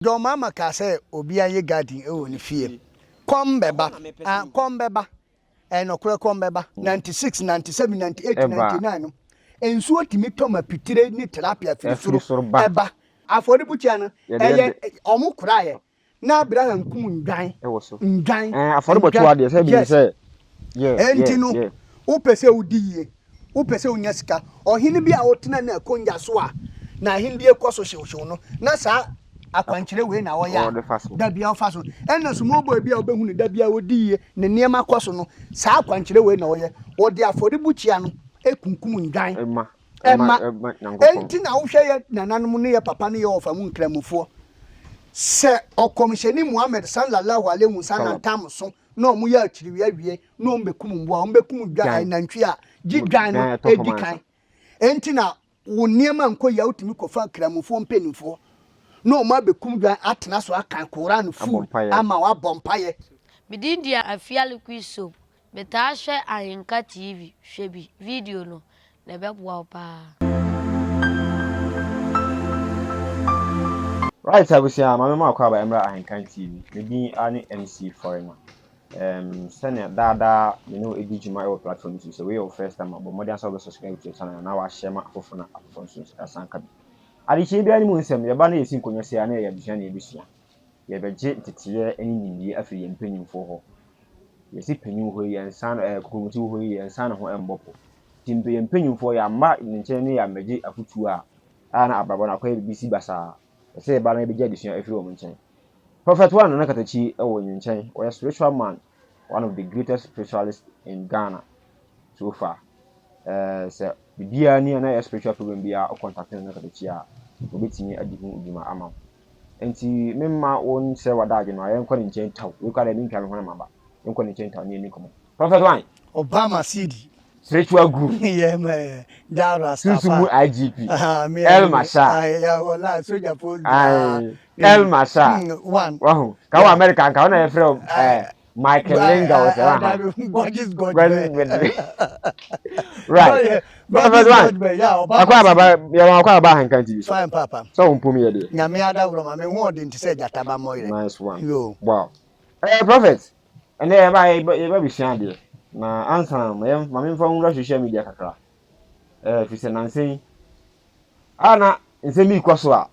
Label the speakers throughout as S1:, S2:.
S1: John Mahama kaa sɛ obiara nyɛ garden wɔ ne fie. Kɔm bɛba. Ah, kɔm bɛba. Ɛyɛ nɔkorɛ kɔm bɛba. 96, 97, 98, 99 no, nsuo tumi tɔ ma pitire ne tilapia firi soro ɛba. Afɔrebukyia no, ɛyɛ wɔn koraeɛ. Na Abraham kum ndwan. Ndwan.
S2: Afɔrebɔtoa deɛ sɛ
S1: bi sɛ. Enti no, wopɛ sɛ wodi yie, wopɛ sɛ wonya sika, ɔhene bi a ɔtena n'akonnwa so a n'ahennie kɔ so hyewhyew no, na saa akwankyerɛ wei na ɔyɛ a, da biara ɔfa so. Ɛna small boy bi a wobɛhu no da biara ɔdi yie, ne nneɛma kɔ so no, saa akwankyerɛ wei na ɔyɛ. Ɔde afɔrebukyia no kunkum ndwan. Ɛma. Enti na wohwɛ yɛ nananom ne yɛ papa ne yɛ ɔfa mu nkramofoɔ, sɛ ɔkɔmhyɛni Muhammad sallallahu alaihi wasallam tam so na wɔn yɛ akyiriwia wie na wɔn bɛkum mmoa, wɔn bɛkum dwan, nantwi a, gye dwan no di kan. Enti na wo nneɛma nkɔ yie a wotumi kɔfa nkramofoɔ mpanimfoɔ na wɔn abɛkum dwan atena so akan Koran full ama wabɔ mpaeɛ.
S3: Me din de Afia Liquid Soap. Metaa hwɛ Ahenka TV, hwɛ bi, video no, na ɛbɛboa wo paa.
S2: Right abusua, maame mu akɔ aba mmra Ahenkan TV. Me din ara ne MC Foreigner. Um, sɛnea daadaa me ne wo edi dwuma wɔ platform so, sɛ wei yɛ wo first time a, bɔ mmɔden sɛ wobɛ subscribe to the channel na wahyɛ ma afoforɔ na afoforɔ nso asan ka bi. Adekyee biara ne mu nsɛm, yɛba na yɛsi nkonnwa sei a na yɛyɛ adesua na yɛbɛsua. Yɛbɛgye nteteeɛ ne nimdeɛ afiri yɛn mpanyimfoɔ hɔ. Yɛsi panyin hɔ yi, yɛnsa no ɛɛ kokomoti hɔ yi, yɛnsa ne ho mmɔ po. Nti mpe yɛn mpanyimfoɔ yɛamma ne nkyɛn ne yɛammɛgye afotuo a, a na abrabɔ no akɔyɛ biribi si basaa. Ɛsɛ yɛba na yɛbɛgye adesua afiri wɔn nkyɛn. Prophet One Nana Katakyi wɔ yɛn nkyɛn. Ɔyɛ spiritual man, one of the greatest spiritualists in Ghana so far. Ɛɛ sɛ biribiara ni a na ɛyɛ spiritual problem biara, wo contact Nana Katakyi a, obetumi adi ho dwuma ama wo. Nti memma wo nsɛ w'adagye no a, yɛnkɔ ne nkyɛn taw. Wei koraa deɛ mentwa me ho na maba. Yɛnkɔ ne nkyɛn taw ne yɛnni nkɔmmɔ. Prophet One.
S1: Obama CD.
S2: Spiritual guru.
S1: Yeah, man. Jah Rastafari.
S2: Susu mu IGP. El Masha.
S1: Yeah, wala soja post.
S2: El Masha.
S1: One.
S2: Wahu. Ka wɔ America nka wɔn na yɛfrɛ eh Michael Linga wɔ sɛ waha.
S1: Gorgeous God.
S2: Right. Prophet One. Akɔ ababa yɛ wɔn akɔ ababa Ahenkan TV so.
S1: Fine papa.
S2: Sɛ wɔn mpom yɛ deɛ.
S1: Nyame adaworo ma me ho ɔden te sɛ gyata ba mmɔ yerɛ.
S2: Nice one.
S1: Yo.
S2: Wow. Eh Prophet. Ɛnɛ yɛba yɛba bɛsua adeɛ na ansa na ma memfa nwura social media kakra. Ɛɛ fi sɛ nansa yi a na nsɛm bi kɔ so a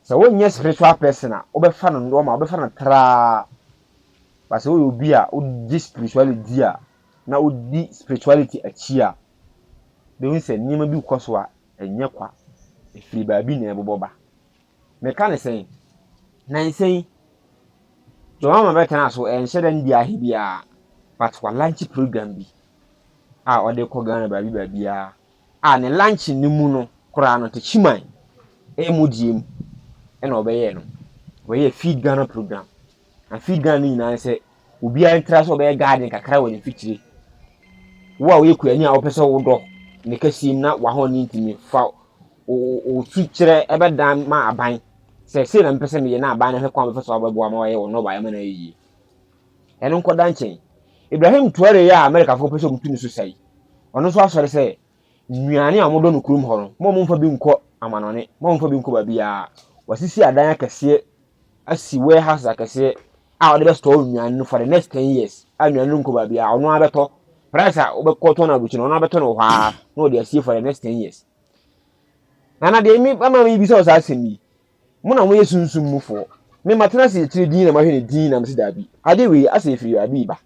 S2: sɛ wonyɛ spiritual person a wobɛfa no normal, wobɛfa no traa. But sɛ woyɛ obi a wogye spirituality di a na wodi spirituality akyi a, bɛhu sɛ nneɛma bi kɔ so a ɛnyɛ kwa. Ɛfiri baabi na ɛbobɔ ba. Meka ne sɛn? Nansa yi John Mahama bɛtena so ɛnhyɛ da ndi ahe biara but wa launch program bi a ɔde kɔ Ghana baabi baabiara a ne launch no mu no koraa no Techiman ɛmu die mu ɛna ɔbɛyɛɛ no. Ɔbɛyɛɛ Feed Ghana program. Na Feed Ghana no nyinaa ne sɛ obiara ntra sɛ ɔbɛyɛ garden kakra wɔ ne mfikyire. Wo a woyɛ kuani a wopɛ sɛ wodɔ ne kɛseɛ mu na w'ahoɔden ntumi fa wo su kyerɛ ɛbɛdan ma aban sɛ sei na mepɛ sɛ meyɛ na aban no hwɛ kwan bɛfa so abɛboa ma wayɛ wɔ nnɔbaeɛ ma no ayɛ yie. Ɛno nkɔda nkyɛn. Ibrahim Traore a Amerikafoɔ pɛ sɛ wɔtu ne so sa yi, ɔno nso asɔre sɛ nnuane a wɔdɔ no kurom hɔ no, mo a momfa bi nkɔ amanɔne, mo a momfa bi nkɔ baabiara. Wasisi adan akɛseɛ, asi warehouse akɛseɛ a ɔde bɛstɔɔ nnuane no for the next 10 years a nnuane no nkɔ baabiara, ɔno ara bɛtɔ. Price a wobɛkɔtɔn no aburokyi no, ɔno ara bɛtɔ no wɔ hɔ ara na ɔde asie for the next 10 years. Nana deɛ mi ama mi bisa wɔ saa asɛm yi, mo na moyɛ sunsum mufoɔ. Me matena ase akyire din na mahwɛ ne din na mese daabi. Ade wei asɛ efiri baabi ba.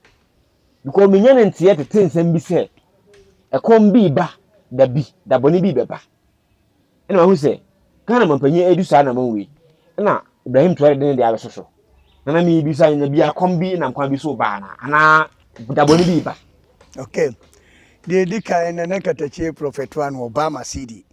S2: Because menya ne nteɛ tete nsɛm bi sɛ ɛkɔm bi ba da bi, da bɔne bi bɛba. Ɛna mahu sɛ Ghana mampanyin adu saa anamɔn wei. Ɛna Ibrahim Traore de ne deɛ abɛso so. Nana mi bisa na bi akɔm bi nam kwan bi so ba ana anaa da bɔne bi ba.
S1: Okay. Deɛ ɛdi kan Nana Katakyie Prophet One Obama CD.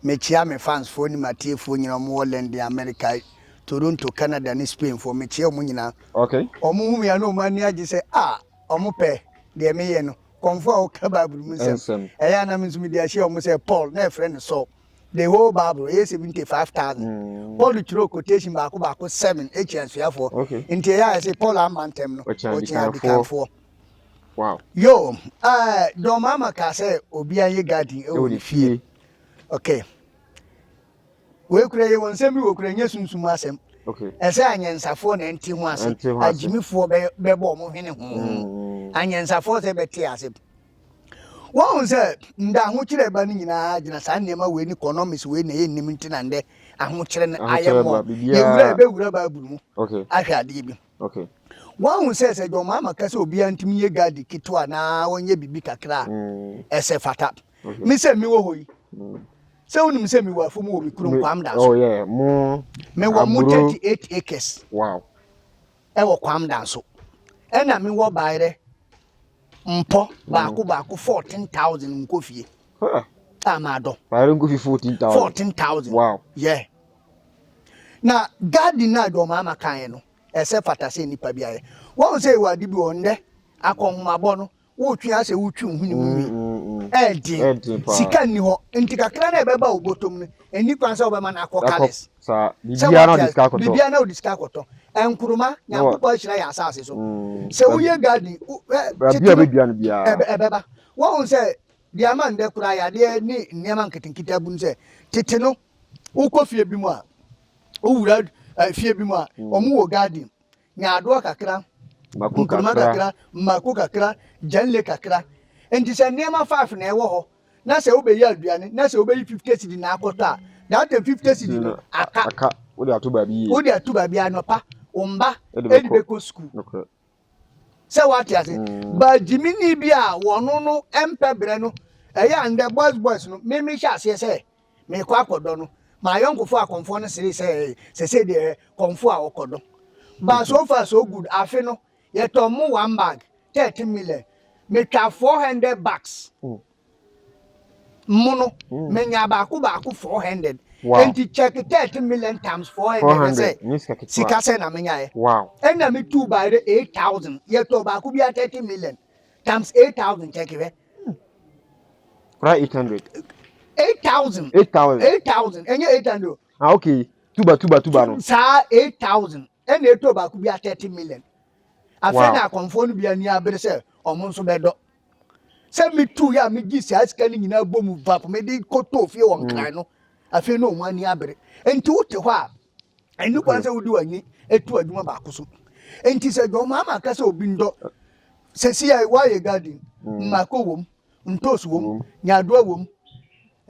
S1: Mekyia me fans foɔ ne m'atiefoɔ nyinaa wɔn wɔ London, America, Toronto, Canada ne Spain foɔ. Mekyia wɔn nyinaa.
S2: Okay.
S1: Wɔn hu me a na wɔn ani agye sɛ ah wɔn pɛ deɛ meyɛ no. Kɔmfo a ɔka Bible mu nsɛm.
S2: Nsɛm.
S1: Ɛyɛ a na me nso mede ahyia wɔn sɛ Paul na ɛfrɛ no Saul. The whole Bible ɛyɛ 75,000. Paul twerɛ quotation baako baako seven ekyia asuafoɔ.
S2: Okay.
S1: Nti ɛyɛ a yɛsɛ Paul amma ntɛm no
S2: Ɔkyɛn
S1: ɔkyɛn
S2: adikanfoɔ.
S1: adikanfoɔ.
S2: Wow.
S1: Yo, John Mahama kaa sɛ obiara nyɛ garden ɛwɔ
S2: Ɛwɔ
S1: ne
S2: ne
S1: fie.
S2: fie.
S1: Okay. Wei kura yɛ wɔ nsɛm bi wɔ kura nyɛ sunsum asɛm. Ɛsɛ anyansafoɔ na ɛnte ho ase. Agyimifoɔ bɛbɔ wɔn hwene ho. Anyansafoɔ sɛ bɛte ase. Wɔn sɛ ndɛ ahokyerɛ ba no nyinaa gyina saa nneɛma wei ne economics wei na yɛnnim nti na ndɛ ahokyerɛ no ayɛ mmɔ. Yɛwura yɛbɛwura Bible mu ahwɛ adeɛ bi. Wɔn sɛ sɛ John Mahama ka sɛ obiara ntumi nyɛ gadi ketewa na wɔnyɛ biribi kakra a ɛsɛ fata. Me sɛ mewɔ hɔ yi sɛ wonim sɛ mewɔ afom wɔ me kurom Kwam da so. Mewɔ mo 38 acres.
S2: Wow.
S1: Ɛwɔ Kwam da so. Ɛna mewɔ bayerɛ mpɔ baako baako 14,000 nkɔ fie. A madɔ.
S2: Bayerɛ nkɔ fie 14,000.
S1: 14,000.
S2: Wow.
S1: Yeah. Na garden na John Mahama kan no ɛsɛ fata sɛ nipa bi ayɛ. Wɔn sɛ ɛwɔ ade bi wɔ ndɛ akɔnhomabɔ no wotwe asɛ wotwe wo hwene mu nwi. Ɛɛden. Sika nni hɔ. Nti kakra na ɛbɛba wo bɔtɔm no, ɛnni kwan sɛ wobɛma no akɔ colours.
S2: Sɛ wate ase,
S1: biribiara na wode sika akɔtɔ. Nkruma, Nyankopɔn ahyira yɛn asase so. Sɛ woyɛ garden, tete no, ɛbɛba. Woahu sɛ deɛ ama ndɛ koraa yadeɛ ne nneɛma nketenkete abu no sɛ, tete no, wokɔ fie bi mu a, wowura fie bi mu a, wɔn wɔ garden. Nyaadoa kakra, nkruma kakra, mako kakra, gyanle kakra. Nti sɛ nneɛma five na ɛwɔ hɔ na sɛ wobɛyɛ aduane na sɛ wobɛyi 50 cedi na akɔtɔ a, that time 50 cedi no aka.
S2: Aka. Wode ato baabi yie.
S1: Wode ato baabi anɔpa, wo mba ɛde bɛkɔ sukuu. Sɛ woate ase. Ba gyimini bi a wɔno no mpɛ brɛ no, ɛyɛ a ndɛ boys boys no, me mehyɛ aseɛ sɛ Merekɔ akɔdɔ no, m'ayɔnkofo akɔmfoɔ no seree sɛ, Sesei deɛ kɔmfoɔ a ɔkɔdɔ. But so far so good, afe no, yɛtɔn mo one bag, 13 million. Metwa 400 bags. Mo no, menya baako baako 400. Enti check 13 million times 400 sɛ sika sɛ na menyaeɛ. Ɛna metuu bayerɛ 8,000, yɛtɔɔ baako biara 30 million times 8,000 check hwɛ.
S2: Kora 800.
S1: 8,000.
S2: 8,000.
S1: 8,000. Ɛnyɛ 800.
S2: Ah, okay. Tuba, tuba, tuba no.
S1: Saa 8,000. Ɛna eto baako bi a 30 million. Afei na akɔmfoɔ no bi ani abere sɛ ɔmo nso bɛdɔ. Sɛ metu yɛ a megye saa sika no nyinaa bɔ mu vap mede kɔtɔɔ fie wɔ Nkran no. Afei na ɔmo ani abere. Nti wote hɔ a, ɛni kwan sɛ wode w'ani etu adwuma baako so. Nti sɛ John Mahama ka sɛ obi ndɔ, sɛsi a woayɛ garden, mako wom, Ntoosi wom, nyaadoa wom,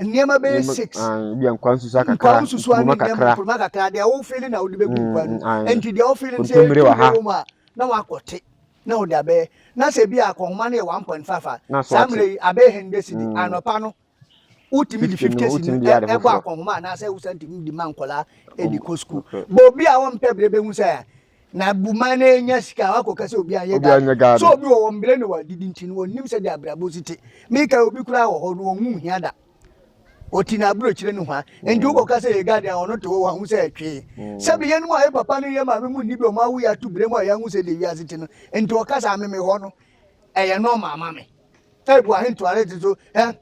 S1: nneɛma bɛyɛ six.
S2: Ebi nkwa nsusu kakra,
S1: nkwa nsusu ne nneɛma nkuruma kakra deɛ wofili na wode bɛgu nkwa no. Nti deɛ wofili no sɛ etu wɔ mu a na wakɔte na wode abɛyɛ. Na sɛ bi a akɔnhoma no yɛ 1.5 a, saa mmerɛ yi abɛyɛ 100 cedi. Anɔpa no wotumi de 50 cedi ɛbɔ akɔnhoma anaasɛ wosan tumi de ma nkɔlaa de kɔ sukuu. Bɔ obi a wɔmpɛ berɛ bɛhu sɛ Na bu man no nya sika a wakɔka sɛ obi anyɛ garden. Sɛ obi wɔ hɔ mbrɛ na wadidi nti no ɔnnim sɛdeɛ abrabɔ si te. Meka obi koraa wɔ hɔ no ɔnhu hia da. Ɔti n'aburokyire no hwa. Nti wokɔka sɛ yɛ garden a ɔno te hɔ wahu sɛ ɛtwee. Sɛbi yɛn mu a yɛ papa ne yɛ maame mu nni bi ɔmo awo yɛ ato brɛ mu a yɛahu sɛdeɛ wiase te no nti ɔka saa me me hɔ no ɛyɛ normal ma me. Ebu ahentoare te so ɛ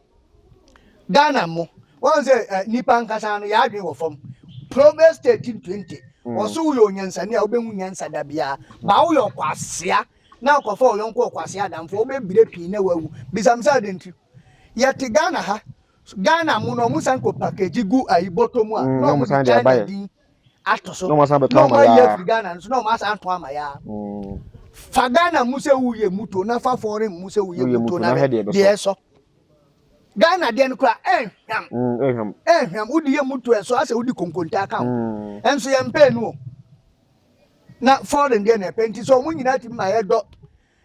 S1: Ghana mo wɔn sɛ ɛ nipa nkasa no yɛ adwene wɔ fam. Proverbs 13:20 wɔso woyɛ onyansani a wobɛhu nyansa da biara ba woyɛ ɔkwasea na akɔfa ɔyɔnko ɔkwasea adamfo wobɛbire pii na wawu. Bisa me sɛ adɛn nti yɛte Ghana ha Ghana mo no ɔmo san kɔ package gu ayi bɔtɔ mu a na ɔmo de China din ato so
S2: na
S1: ɔmo ayi afiri Ghana no so na ɔmo asan atɔn ama yaa. Fa Ghana mu sɛ woyɛ muto na fa foreign mu sɛ woyɛ muto na hwɛ deɛ ɛsɔ. Ghana deɛ no koraa ɛnhwam. Ɛnhwam wode yɛ muto ɛsɔ asɛ wode konkonta aka ho. Ɛnso yɛn mpɛ no o. Na foreign deɛ na ɛpɛ nti sɛ ɔmo nyinaa tumi ma yɛdɔ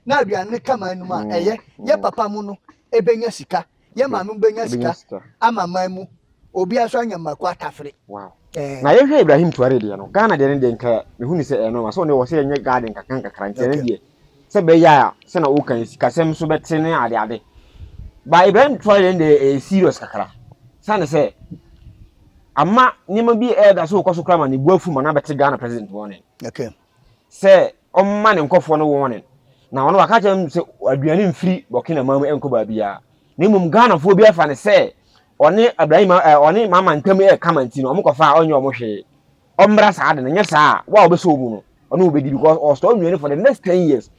S1: na aduane no ka man no mu a ɛyɛ yɛ papa mu no ɛbɛnya sika yɛ maame mu bɛnya sika ama man mu obiara nso anya mako atafere.
S2: Wow. Eh. Na yɛhwɛ Ibrahim Traore deɛ no, Ghana deɛ no deɛ nka mehu ne sɛ ɛyɛ normal sɛ ɔne wɔ sɛ yɛnyɛ garden kakra nkakra nti ɛno deɛ sɛ bɛyɛ a sɛ na woka yi sikasɛm so bɛte ne ade ade. Ba Ibrahim Traore deɛ no deɛ ɛyɛ serious kakra. Sane sɛ ama nneɛma bi ɛɛda so wokɔ so koraa ma ne bu afu ma no abɛte Ghana president warning.
S1: Okay.
S2: Sɛ ɔmma ne nkɔfoɔ no warning. Na ɔno waka kyerɛ them sɛ aduane mfiri Burkina man mu ɛnkɔ baabiara. Na mmom Ghanafoɔ bi afa no sɛ ɔne Ibrahim ɛ ɔne Mama ntam yɛ kama nti no ɔmo kɔfa a ɔnyɛ ɔmo hwee. Ɔmmra saa de no nyɛ saa a wo a wobɛsɔ wo mu no ɔne wo bɛdi because ɔstɔɔ nnuane for the next 10 years.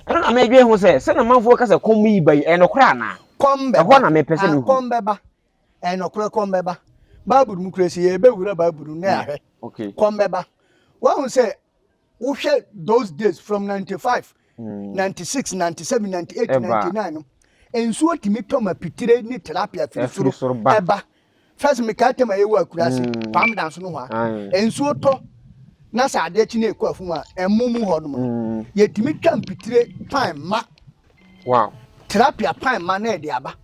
S2: Ɛno na medwen ho sɛ sɛ na manfoɔ ka sɛ kɔm yi ba yi ɛyɛ nokorɛ anaa?
S1: Kɔm
S2: Ɛhɔ
S1: bɛba.
S2: na mepɛ sɛ
S1: Ah,
S2: mehu.
S1: kɔm bɛba. Ɛyɛ nokorɛ kɔm bɛba. Bible mu kura si yɛbɛwura Bible mu na yɛahwɛ.
S2: Okay.
S1: Kɔm bɛba. Wahu sɛ wohwɛ those days from 95, 96, 97, 98, 99 no, nsuo tumi tɔ ma pitire ne tilapia firi soro ɛba. First mekae tɛm a yɛwɔ akuraase, Palm Dance no hɔ a, nsuo tɔ na sɛ adeɛ kye na ɛkɔ afum a, ɛmo mu hɔ nom no, yɛtumi twa mpitire pan ma.
S2: Wow.
S1: Tilapia pan ma na ɛde aba.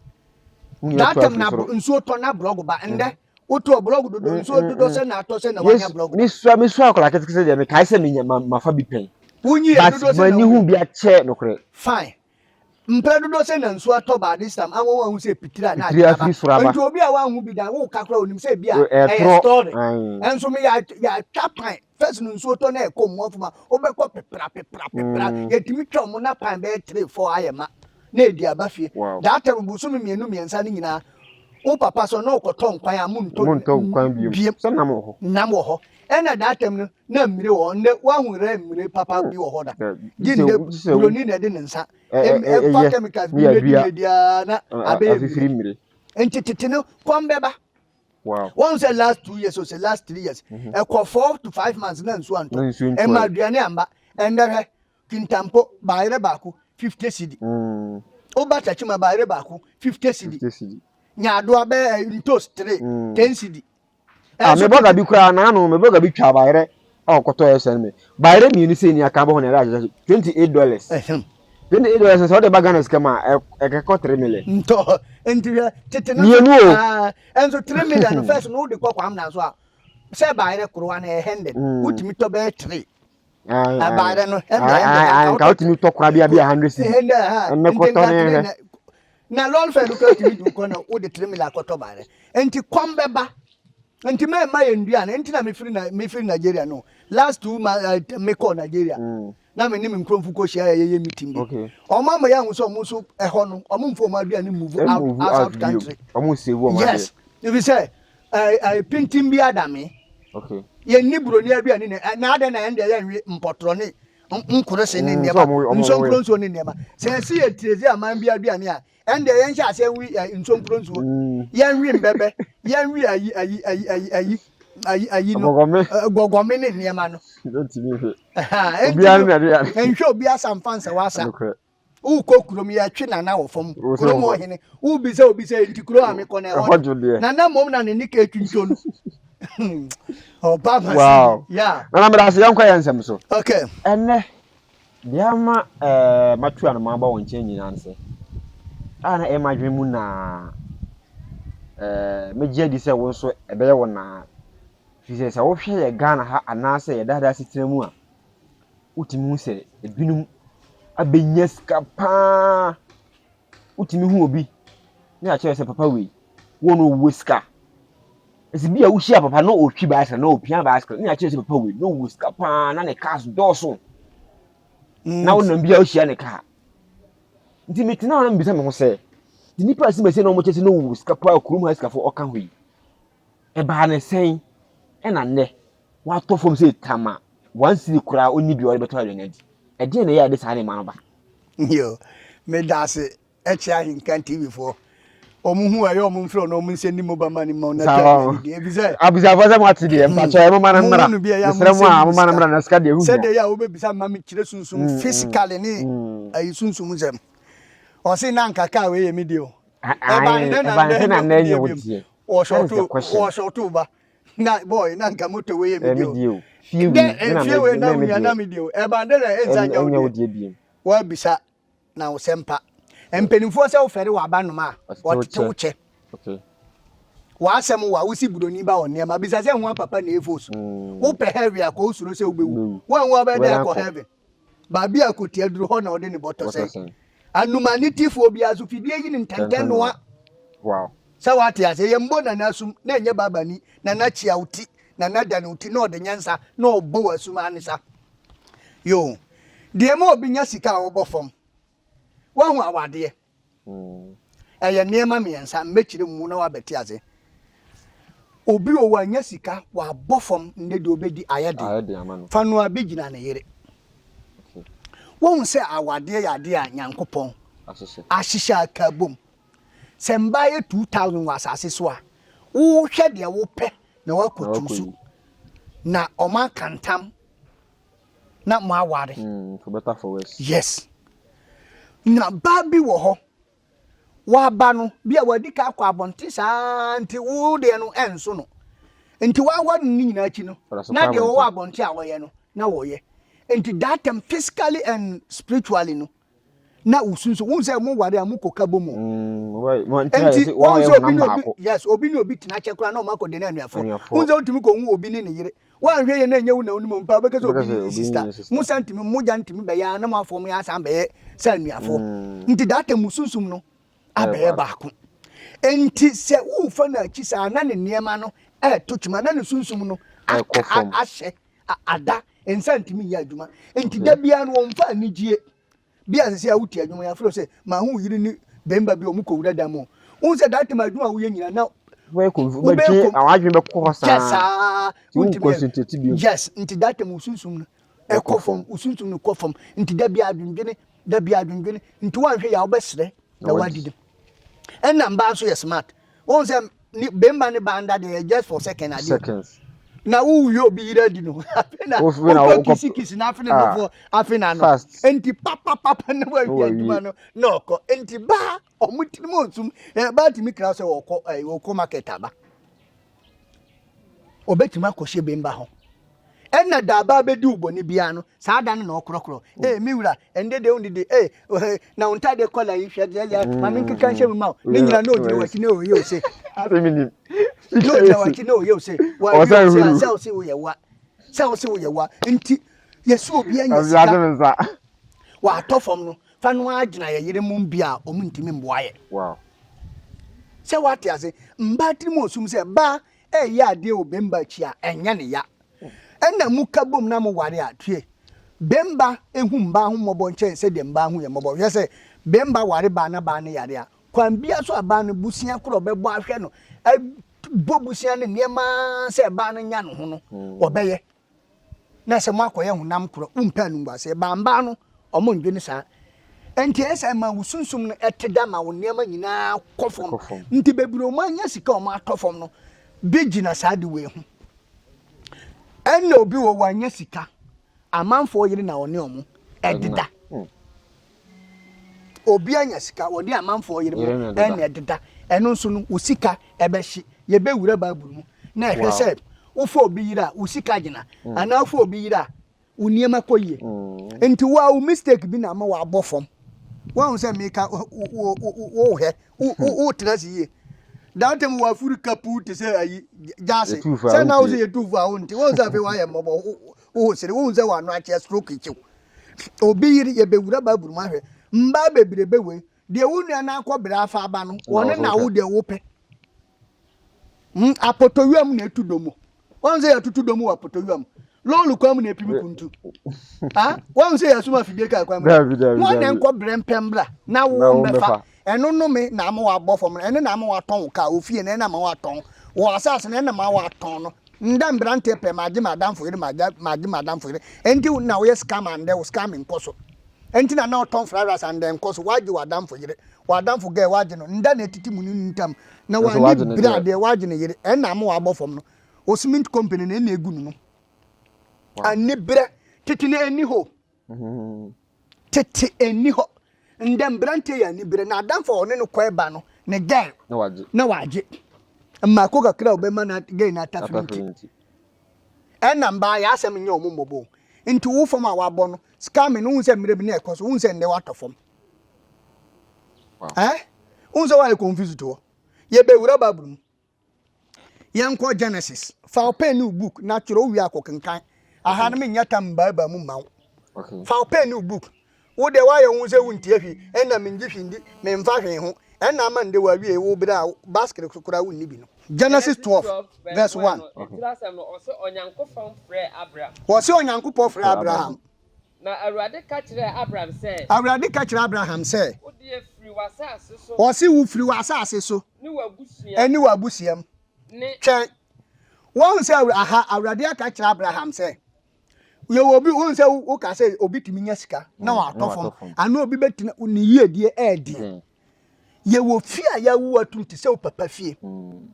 S1: That time na nsuo tɔ na blɔg ba. Ndɛ wotɔ blɔg dodo nsuo dodo sɛ na atɔ sɛ na wanya blɔg.
S2: Mesua mesua akwadaa ketekete deɛ mekae sɛ menya mafa bi pɛn.
S1: Wonyi yɛ dodo sɛ na
S2: m'ani hu bi akyɛ nokorɛ.
S1: Fine. Mprɛ dodoɔ sɛ na nsuo atɔ ba this time anwa wanhu sɛ pitiri a na
S2: Pitiri
S1: ade aba.
S2: afiri soro aba.
S1: Nti obi a wanhu bi da woka koraa onim sɛ bi a
S2: Ɛyɛ
S1: ɛyɛ
S2: torɔ.
S1: story.
S2: Ae.
S1: Ɛnso me yɛatwa pan first no nsuo tɔ na ɛkɔ mmoa fam a wobɛkɔ pepra pepra pepra yɛtumi twa ɔmo na pan bɛyɛ 3 4 ayɛ ma na ɛdi aba fie.
S2: Wow.
S1: That time bosome mmienu mmiɛnsa no nyinaa wo papa sɛ ɔne wokɔtɔ nkwan a montɔ
S2: Montɔ nkwan biom.
S1: biom.
S2: Sɛ nam wɔ hɔ.
S1: Nam wɔ hɔ. Ɛna that time no na mmire wɔ hɔ. Nnɛ woahu rɛ mmire papa bi wɔ hɔ da.
S2: Dabi.
S1: Gye
S2: Sɛ
S1: nnɛ
S2: wo sɛ wo
S1: buroni na ɛde ne nsa
S2: ɛ ɛ ɛ
S1: ɛfa
S2: ɛyɛ
S1: chemicals
S2: ne
S1: bi medi
S2: yɛadua
S1: medi ara na abɛyɛ
S2: afifiri
S1: mmire.
S2: mmire.
S1: Nti tete no kɔm bɛba.
S2: Wow.
S1: Wɔn sɛ last 2 years o sɛ last 3 years ɛkɔ 4 to 5 months na nsuo
S2: Na
S1: antɔ.
S2: nsuo
S1: Ɛma
S2: ntɔe.
S1: aduane amba. Ɛndɛ hwɛ kintampo baayerɛ baako 50 cedi. Woba Takyima baayerɛ baako 50 cedi.
S2: 50 cedi.
S1: Nyaadoa bɛyɛ ntos 3 10 cedi.
S2: Ah,
S1: Ɛnso
S2: me bɔga
S1: tete
S2: bi koraa naano me bɔga bi twa bayerɛ a ɔkɔtɔ ɛsɛn me. Bayerɛ mmienu sei ni aka bɔ hɔ na ɛde ahyɛ $28. $28 sɛ ɔde ba Ghana sika mu a ɛkɛkɔ 3 million.
S1: Ntɔ nti hwɛ tete no nso
S2: Mmienu o.
S1: ah, ɛnso 3 million no first no wode kɔ Kwamna so a sɛ bayerɛ korowa no ɛyɛ 100 wotumi tɔ bɛyɛ 3 bayerɛ no 100 100 anka
S2: Nka
S1: wotɔ
S2: wotumi tɔ koraa bi a bi a 100 cedi.
S1: 100 ha
S2: Ɛnnɛ
S1: nti
S2: kɔtɔ
S1: nka
S2: ne
S1: 3
S2: hwɛ.
S1: na na lɔre fɛ no koraa tumi du kɔ na wode 3 million akɔtɔ bayerɛ. Nti kɔm bɛba. Nti mɛmma yɛ nduane nti na mefiri na mefiri Nigeria no last 2 months mekɔɔ Nigeria na me ne me nkurɔfo kɔhyia yɛ yɛyɛ meeting bi. Ɔmo ama yɛahu sɛ ɔmo nso ɛhɔ no ɔmo mfa ɔmo aduane move out
S2: Move
S1: outside
S2: out bio.
S1: country.
S2: Ɔmo save ɔmo adeɛ.
S1: Yes. Efi sɛ ɛɛ ɛɛ pintin bi adame. Yɛnni buroni aduane ne na adɛn na yɛn deɛ yɛnwe mpɔtorɔ ne nkorose ne
S2: Sɛ
S1: nneɛma
S2: ɔmo ɔmo
S1: nsonkuro nsuo ne nneɛma. Sɛ yɛsi yɛ tirezi aman bi aduane a ɛn deɛ yɛnhyɛ aseɛ nwe nsonkuro nsuo. Yɛnwe mbɛbɛ, yɛnwe ayi ayi ayi ayi ayi ayi ayi no
S2: Gɔgɔme.
S1: Gɔgɔme ne nneɛma no.
S2: Ntumi hwɛ.
S1: Ɛnti
S2: Obiara
S1: no
S2: ne aduane.
S1: nhwɛ obi asa mfa nsɛ wasa.
S2: Nokorɛ.
S1: Wokɔ kurom yɛtwe nana wɔ fam.
S2: Wo sɛ
S1: Kurom
S2: wɔ-
S1: ɔhene wobisa obi sɛ nti kuro a mekɔ no ɛhɔ
S2: Ɛhɔ dwo deɛ.
S1: nana mmom na ne nika etwintwo no. Ɔba ma
S2: Wow.
S1: Yeah.
S2: Nana meda ase yɛnkɔ yɛn nsɛm so.
S1: Okay.
S2: Ɛnnɛ deɛ ama matu anoma aba wɔn nkyɛn nyinaa ne sɛ a na ɛyɛ m'adwene mu naa megye adi sɛ wo nso ɛbɛyɛ wo naa. Firi sɛ sɛ wohwɛ yɛ Ghana ha anaasɛ yɛ daadaa asetena mu a wotumi hu sɛ ebinom abɛnya sika paa. Wotumi hu obi na yɛakyerɛ sɛ papa wei wo na ɔwɔ sika. Ɛsɛ bi a wohyia papa na ɔtwi bicycle na ɔpia bicycle na yɛakyerɛ sɛ papa wei na ɔwɔ sika paa na ne cars dɔɔso. Na wonam bi a wohyia ne car. Nti metena hɔ na mebisa me ho sɛ nti nnipa a simasi na wɔkyɛ sɛ na ɔwɔ sika paa kurom ha sikafoɔ ɔka ho yi ɛbaa ne sɛn ɛna nnɛ watɔ fam sɛ tama 1 cedi koraa ɔnni bi a ɔde bɛtɔ aduane adi. Ɛdeɛn na ɛyɛ a ɛde saa nneɛma no ba?
S1: Yo, meda ase ɛkyɛ Ahenkan TV foɔ. Ɔmo hu ɛyɛ ɔmo mfrɛ na ɔmo nsɛn ni mobile money ma ɔna
S2: Saa
S1: twa
S2: hɔ.
S1: aduane di. Ebi sɛ
S2: Abusuafoɔ sɛ mo ate deɛ mpakyɛ mo ma no
S1: mo
S2: mmra.
S1: hu no bi ɛyɛ a mo
S2: Mesrɛ mo
S1: nsɛn
S2: a
S1: ni
S2: mo ma no
S1: sika.
S2: mmra na sika deɛ ho hia.
S1: Sɛdeɛ ɛyɛ a wobɛbisa ma me kyerɛ sunsum physically ne ayi sunsum nsɛm. Ɔse na nka kaa wei yɛ me deɛ o. Ɛba ne dɛn na
S2: Ɛba ne
S1: ndɛ
S2: sɛ na
S1: nyɛ
S2: nnɛ
S1: wo
S2: nyɛ
S1: deɛ
S2: wo
S1: biom.
S2: deɛ. That is the question.
S1: Wɔhyɔto ba. Na boy na nka moto wei yɛ me
S2: Ɛyɛ me
S1: deɛ o.
S2: deɛ o. Fie wei
S1: Dɛ
S2: me na
S1: fie wei na
S2: me
S1: wo nua
S2: deɛ.
S1: na me deɛ o. Ɛba ne dɛn na ɛnsa nyɛ wo
S2: Ɛnyɛ wo
S1: deɛ.
S2: deɛ biom.
S1: Woabisa na wo sɛ mpa. Mpanimfoɔ sɛ wofɛre w'aba nom a
S2: Ɔtete
S1: ɔtete
S2: wo
S1: wo
S2: kyɛ.
S1: kyɛ. W'asɛm wa wosi buroni ba wɔ nneɛma bisa sɛ ho papa na efo so. Wopɛ heaven akɔ wosuro sɛ wobɛwu.
S2: Wobɛwu.
S1: Wɔn wɔbɛda
S2: Wobɛda
S1: akɔ
S2: akɔ.
S1: heaven. Baabi a kotia duru hɔ na ɔde ne bɔtɔ
S2: Bɔtɔ
S1: sɛn.
S2: sɛn.
S1: Anumani tifoɔ biara so fidie yi ne ntɛntɛn noa.
S2: Wow.
S1: Sɛ wate ase yɛn mbɔ nana asum na ɛnyɛ babani nana kyia wo ti nana da ne wo ti na ɔde nyansa na ɔbɔ wɔ asum anisa. Yo. Deɛ ma obi nya sika a ɔbɔ fam. Wahu awadeɛ. Ɛyɛ nneɛma mmiɛnsa mmɛkyerɛ mu na wabɛte ase. Obi o wanya sika wabɔ fam nnɛ deɛ obɛdi ayɛ den.
S2: Ayɛ den ama no.
S1: Fa no a bi gyina ne yere. Wohu sɛ awadeɛ yɛ adeɛ a Nyankopɔn
S2: Ahyehyɛ.
S1: ahyehyɛ aka bom. Sɛ mmaa yɛ 2000 wɔ asase so a, wohwɛ deɛ wopɛ na
S2: Na
S1: woakɔtu so.
S2: wakɔyi.
S1: Na ɔma aka ntam. na mo aware.
S2: Mm, for better for worse.
S1: Yes. Na baa bi wɔ hɔ, waba no, bi a wadi ka akɔ abɔnten saa nti wo deɛ no ɛnso no. Nti waware no ne nyinaa akyi no, na deɛ wɔwɔ abɔnten a wɔyɛ no, na wɔyɛ. Nti that time physically and spiritually no, na wosunsun wohu sɛ mo ware a mo kɔ ka bɔ mu
S2: mm,
S1: nti wohu sɛ obi ne obi yes obi ne obi tena kyɛ koraa na ɔmo akɔ de ne anuafoɔ wohu sɛ wotumi kɔ hu obi ne ne yere woanhwɛ yɛ na ɛnyɛ wo na wonim mpa wobɛka sɛ obi ne ne sista mo san ntumi mogya ntumi bɛyɛ a na mo afɔ mo yɛ asan bɛyɛ sɛ anuafoɔ mm. nti that mu sunsum no abɛyɛ baako nti sɛ wofa no akyi saa na ne nneɛma no ɛɛto kyima na ne sunsum no ahyɛ ada nsa ntumi nyɛ adwuma nti da biara no wɔmfa anigyie bi a sɛ wote adwuma yɛafrɛ sɛ maho yere ne bɛmba bi ɔmo kɔwura da mu wohu sɛ that time adwuma a woyɛ nyina na
S2: wobɛkɔ adwene bɛkɔ hɔ
S1: saa saa wontumi yes nti that time wosunsum no ɛkɔ fam wosunsum no kɔ fam nti da biara adwendwene da biara adwendwene nti woanhwɛ yɛ a wobɛserɛ na woadidi ɛna mbaa nso yɛ smart Wohu sɛ ne bɛmba ne baa nda deɛ just for second adeɛ.
S2: Seconds.
S1: Na wowie obi yere adi no. Afei na wokɔ kisi kisi na afei na ah. nofo afei na no. Enti papapapa na wawie adwuma no na ɔkɔ. Enti baa ɔmo tirim onsum. Eh, baa tumi kra sɛ ɔkɔ eh, ɔkɔ market aba. Ɔbɛtumi akɔhyɛ bɛmba hɔ. Ɛna da aba abɛdi wo bɔne biara no, saa da no na ɔkorɔkorɔ. Mm. Ee, me wura, ɛnde deɛ wondidi. Ee, eh, na wo ntadeɛ kɔla yi hwɛ deɛ yɛ, ma me nkeka nhyɛ mu ma wo. Ne nyina na ɔgyina w'akyi na ɔyɛ ose. Na ɔgyina w'akyi na ɔyɛ ose. Wɔawie ose a, sɛ ɔse woyɛ wa. Sɛ ɔse woyɛ wa. Nti, yɛsɛ obi anya sika. Wɔatɔ fam no, fa no ara gyina yɛ yere mu bi a ɔmo ntumi mboa yɛ.
S2: Wow.
S1: Sɛ wate ase, mbaa tirim ɔsum sɛ baa reyɛ adeɛ wɔ bemba akyi a, ɛnyɛ ne ya. Ɛna mo ka bom na mo ware a, tie, bemba hu mbaa ho mmɔbɔ nkyɛn sɛdeɛ mbaa hu yɛ mmɔbɔ. Hwɛ sɛ bemba ware baa na baa no yare a, kwan biara so a baa no busua korɔ ɔbɛbɔ ahwɛ no, bɔ busua no nneɛma sɛ baa no nya ne ho no, ɔbɛyɛ. na sɛ moakɔyɛ honam korɔ, wompɛ animguaseɛ. Baa mbaa no, ɔmo ndwene saa. Nti ɛyɛ sɛ ɛma wo sunsum no ɛte da ma wo nneɛma nyinaa kɔ fam. Nti bebree ɔmo anya sika ɔmo atɔ fam no, bi gyina saa de wei ho. Ɛna obi wɔ wanya sika, amanfoɔ yere na ɔne ɔmo ɛdeda. Hmm. Obi anya sika, wɔde amanfoɔ yere mu ɛna ɛdeda. Ɛno nso no, wo sika ɛbɛhye. Yɛbɛwura Bible mu na ɛhwɛ sɛ wofa obi yere a, wo sika gyina. Mm. Anaa wofa obi yere a, wo nneɛma kɔ yie. Mm. Nti wo a wo mistake bi na ama wabɔ fam. Woahu sɛ meka wohwɛ, wotena ase yie. That time wafuru kapu te sɛ ayi gyaase. Sɛ na wo sɛ yɛtu fo a wonte. Wohu sɛ afei woayɛ mmɔbɔ, wo sere. Wohu sɛ wano akyɛ stroke kyew. Obi yere yɛbɛwura Bible mu ahwɛ mbaa bebrebe wei deɛ wo nua no akɔ brɛ afa aba no wɔne na wo deɛ wopɛ hmm, apɔtɔwia mu na etu domo wɔn sɛ yɛtutu domo wɔ apɔtɔwia mu lɔɔre kwan mu na epimi kuntu ah wɔn sɛ yɛsoma afidie kaa kwan mu wɔn na nkɔ brɛ mpɛm bra na wo mbɛfa ɛno nome na ama wabɔ fam no ɛno na ama watɔn wo kaa ofie na ɛna ama watɔn wɔ asase na ɛna ama watɔn no Ndɛ mberantsɛ pɛ magye m'adamfo yer magye m'adamfo yer ntsi na woyɛ scammer ndɛ wo scamming nkɔ so ntsi na na ɔtɔn fried rice a ndɛ nnkɔ so wɔagye w'adamfo yer w'adamfo girl wɔagye no ndɛ na etsetse mu no ntam na w'anyi ber a deɛ wɔagye ne yer ɛna ama wɔabɔ fam no wo cement company no ɛna egu no no aniberɛ tete no ɛnni hɔ Tete nni hɔ. Ndɛ mberantsɛ yɛ aniberɛ. N'adamfo a ɔne no kɔe ba no, ne girl na ɔagye. Mmaako kakra a ɔbɛma na girl no atafere ntsi. Ɛna mbaa yɛ asɛm nnyɛ ɔmo mbɔbɔ o. Ntsi wo fam a wɔabɔ no, scamming no, wohu sɛ mmerɛ bi na ɛkɔ so, wohu sɛ ndɛ wɔatɔ fam. Eh? Wohu sɛ woayɛ confused to hɔ. Yɛbɛwura Bible mu. Yɛnkɔ Genesis. Fa wo pen ne wo book na twerɛ wowie a kɔkenkan. Aha no menyɛ tam mbaebaa mu mma wo. Fa wo pen ne wo book. Wo deɛ woayɛ wo ho sɛ wontie hwee, ɛnna mengye hwee ndi, memfa hwee ho. Ɛnna ama nnɛ woawie wo berɛ a basket koraa wonni bi no. Genesis 12 verse 1. Wɔse Onyankopɔn frɛɛ Abraham.
S4: Na Awurade ka kyerɛɛ Abram sɛ.
S1: Awurade ka kyerɛɛ Abraham sɛ.
S4: Wo deɛ, firi w'asase so.
S1: Ɔse wo firi w'asase so.
S4: Ne w'abusua.
S1: Ne w'abusua mu.
S4: Ne.
S1: Twɛn. Woahu sɛ aha, Awurade aka kyerɛ Abraham sɛ, yɛwɔ obi, wohu sɛ woka sɛ obi tumi nya sika na mm, watɔ fam, anaa obi bɛtena ne yiedie ɛɛden. Mm. Yɛwɔ fie a yɛawu atum te sɛ wo papa fie. Mm.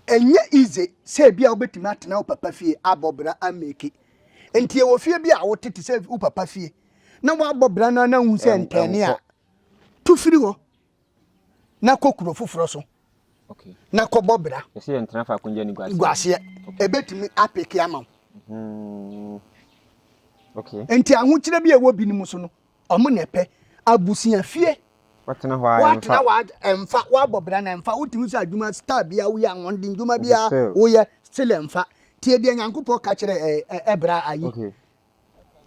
S1: Ɛnyɛ easy sɛ ebi a wobɛtumi atena wo papa fie abɔ bra ameki. Nti ɛwɔ fie bi a wote te sɛ wo papa fie na woabɔ bra no na wohu sɛ ntɛne a, tu firi hɔ na kɔ kuro foforɔ so na kɔbɔ bra. Guaseɛ. Ɛbɛtumi apeke ama wo.
S2: Mm-hmm.
S1: Nti ahokyerɛ bi a ɛwɔ binom so no, ɔmo na ɛpɛ abusua fie.
S2: Watena hɔ a
S1: ɛmfa. Watena hɔ a ɛmfa. Wabɔ bra na ɛmfa. Wotumi sɛ adwuma star bia woyɛ ahoɔden dwuma bia woyɛ still ɛmfa. Tie deɛ Nyankopɔn ka kyerɛ ɛbra ayi.
S2: Okay.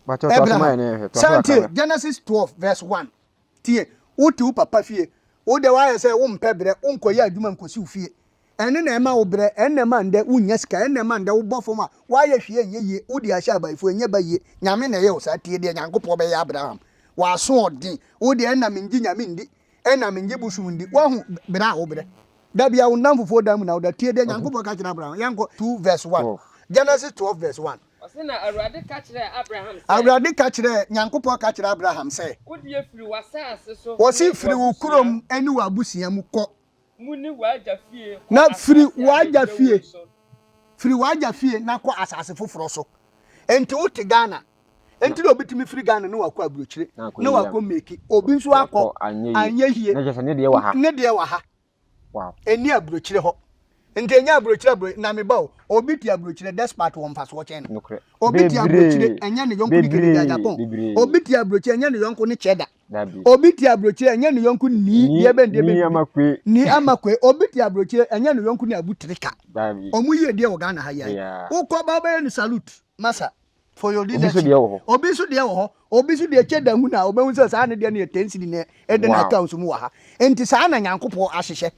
S2: Abraham.
S1: Sante Genesis 12 verse 1. Tie, wote wo papa fie. Wo deɛ woayɛ sɛ wompɛ brɛ, wonkɔyɛ adwuma nkɔsi wo fie. Ɛno na ɛma wo brɛ, ɛno na ɛma ndɛ wonnya sika, ɛno na ɛma ndɛ wobɔ fam a woayɛ hwee ɛnyɛ yie, wode ahyɛ abayifoɔ ɛnyɛ ba yie. Nyame na ɛyɛ wo saa, tie deɛ Nyankopɔn bɛyɛ Abraham. W'asoɔden, wo deɛ ɛna mengye Nyame ndi, ɛna mengye bosom ndi. Woahu brɛ a wobrɛ? Da biara wo nnamfofoɔ dan mu na woda. Tie deɛ Nyankopɔn ka kyerɛ Abraham. Yɛnkɔ 2 verse 1. Genesis 12 verse 1.
S4: Ɔse na Awurade ka kyerɛɛ Abraham sɛ.
S1: Awurade ka kyerɛɛ, Nyankopɔn ka kyerɛɛ Abraham sɛ.
S4: Wo deɛ firi w'asase so
S1: Ɔse
S4: ne
S1: firi wo
S4: w'abusua.
S1: kurom ne w'abusua mu kɔ.
S4: Mu ne w'agya fie kɔ
S1: Na firi
S4: asase a
S1: w'agya
S4: mɛkyerɛ wo
S1: fie,
S4: yi so.
S1: firi w'agya fie na kɔ asase foforɔ so. Enti wote Ghana, enti na obi tumi firi Ghana na wakɔ aburokyire,
S2: Na akɔ
S1: na
S2: yie
S1: wakɔ meki, obi nso akɔ
S2: Wakɔ anyɛ yie.
S1: anyɛ yie.
S2: Na kyerɛ sɛ ne deɛ wɔ ha.
S1: Ne deɛ wɔ ha.
S2: Wow.
S1: Ɛnni aburokyire hɔ. Nti ɛnyɛ aburokyire aburokyire na meba o. Obi te aburokyire despite wɔ mfasoɔ kyɛn no.
S2: Nokorɛ.
S1: Obi te aburokyire
S2: Bebree.
S1: ɛnyɛ ne yɔnko ne Kennedy
S2: Bebree.
S1: Agyapong.
S2: Bebree.
S1: Obi te aburokyire ɛnyɛ ne yɔnko ne Cheddar.
S2: Dabi.
S1: Obi te aburokyire ɛnyɛ ne yɔnko ni
S2: Ni
S1: deɛ bɛn deɛ
S2: ni
S1: bɛn
S2: ama kwe.
S1: ni ama kwe. Obi te aburokyire ɛnyɛ ne yɔnko ne Abu Trika.
S2: Dabi.
S1: Ɔmo yie deɛ wɔ Ghana ha yi.
S2: Yeah.
S1: Wokɔ ba wobɛyɛ no salute masa for your
S2: Obi nso
S1: leadership.
S2: deɛ wɔ hɔ.
S1: Obi nso deɛ wɔ hɔ. Obi nso deɛ kyɛ da hu na ɔbɛhu sɛ saa ne deɛ no yɛ ten cedi na ɛde na
S2: Wow.
S1: account mu wɔ ha. Nti saa na Nyankopɔn ahyehyɛ.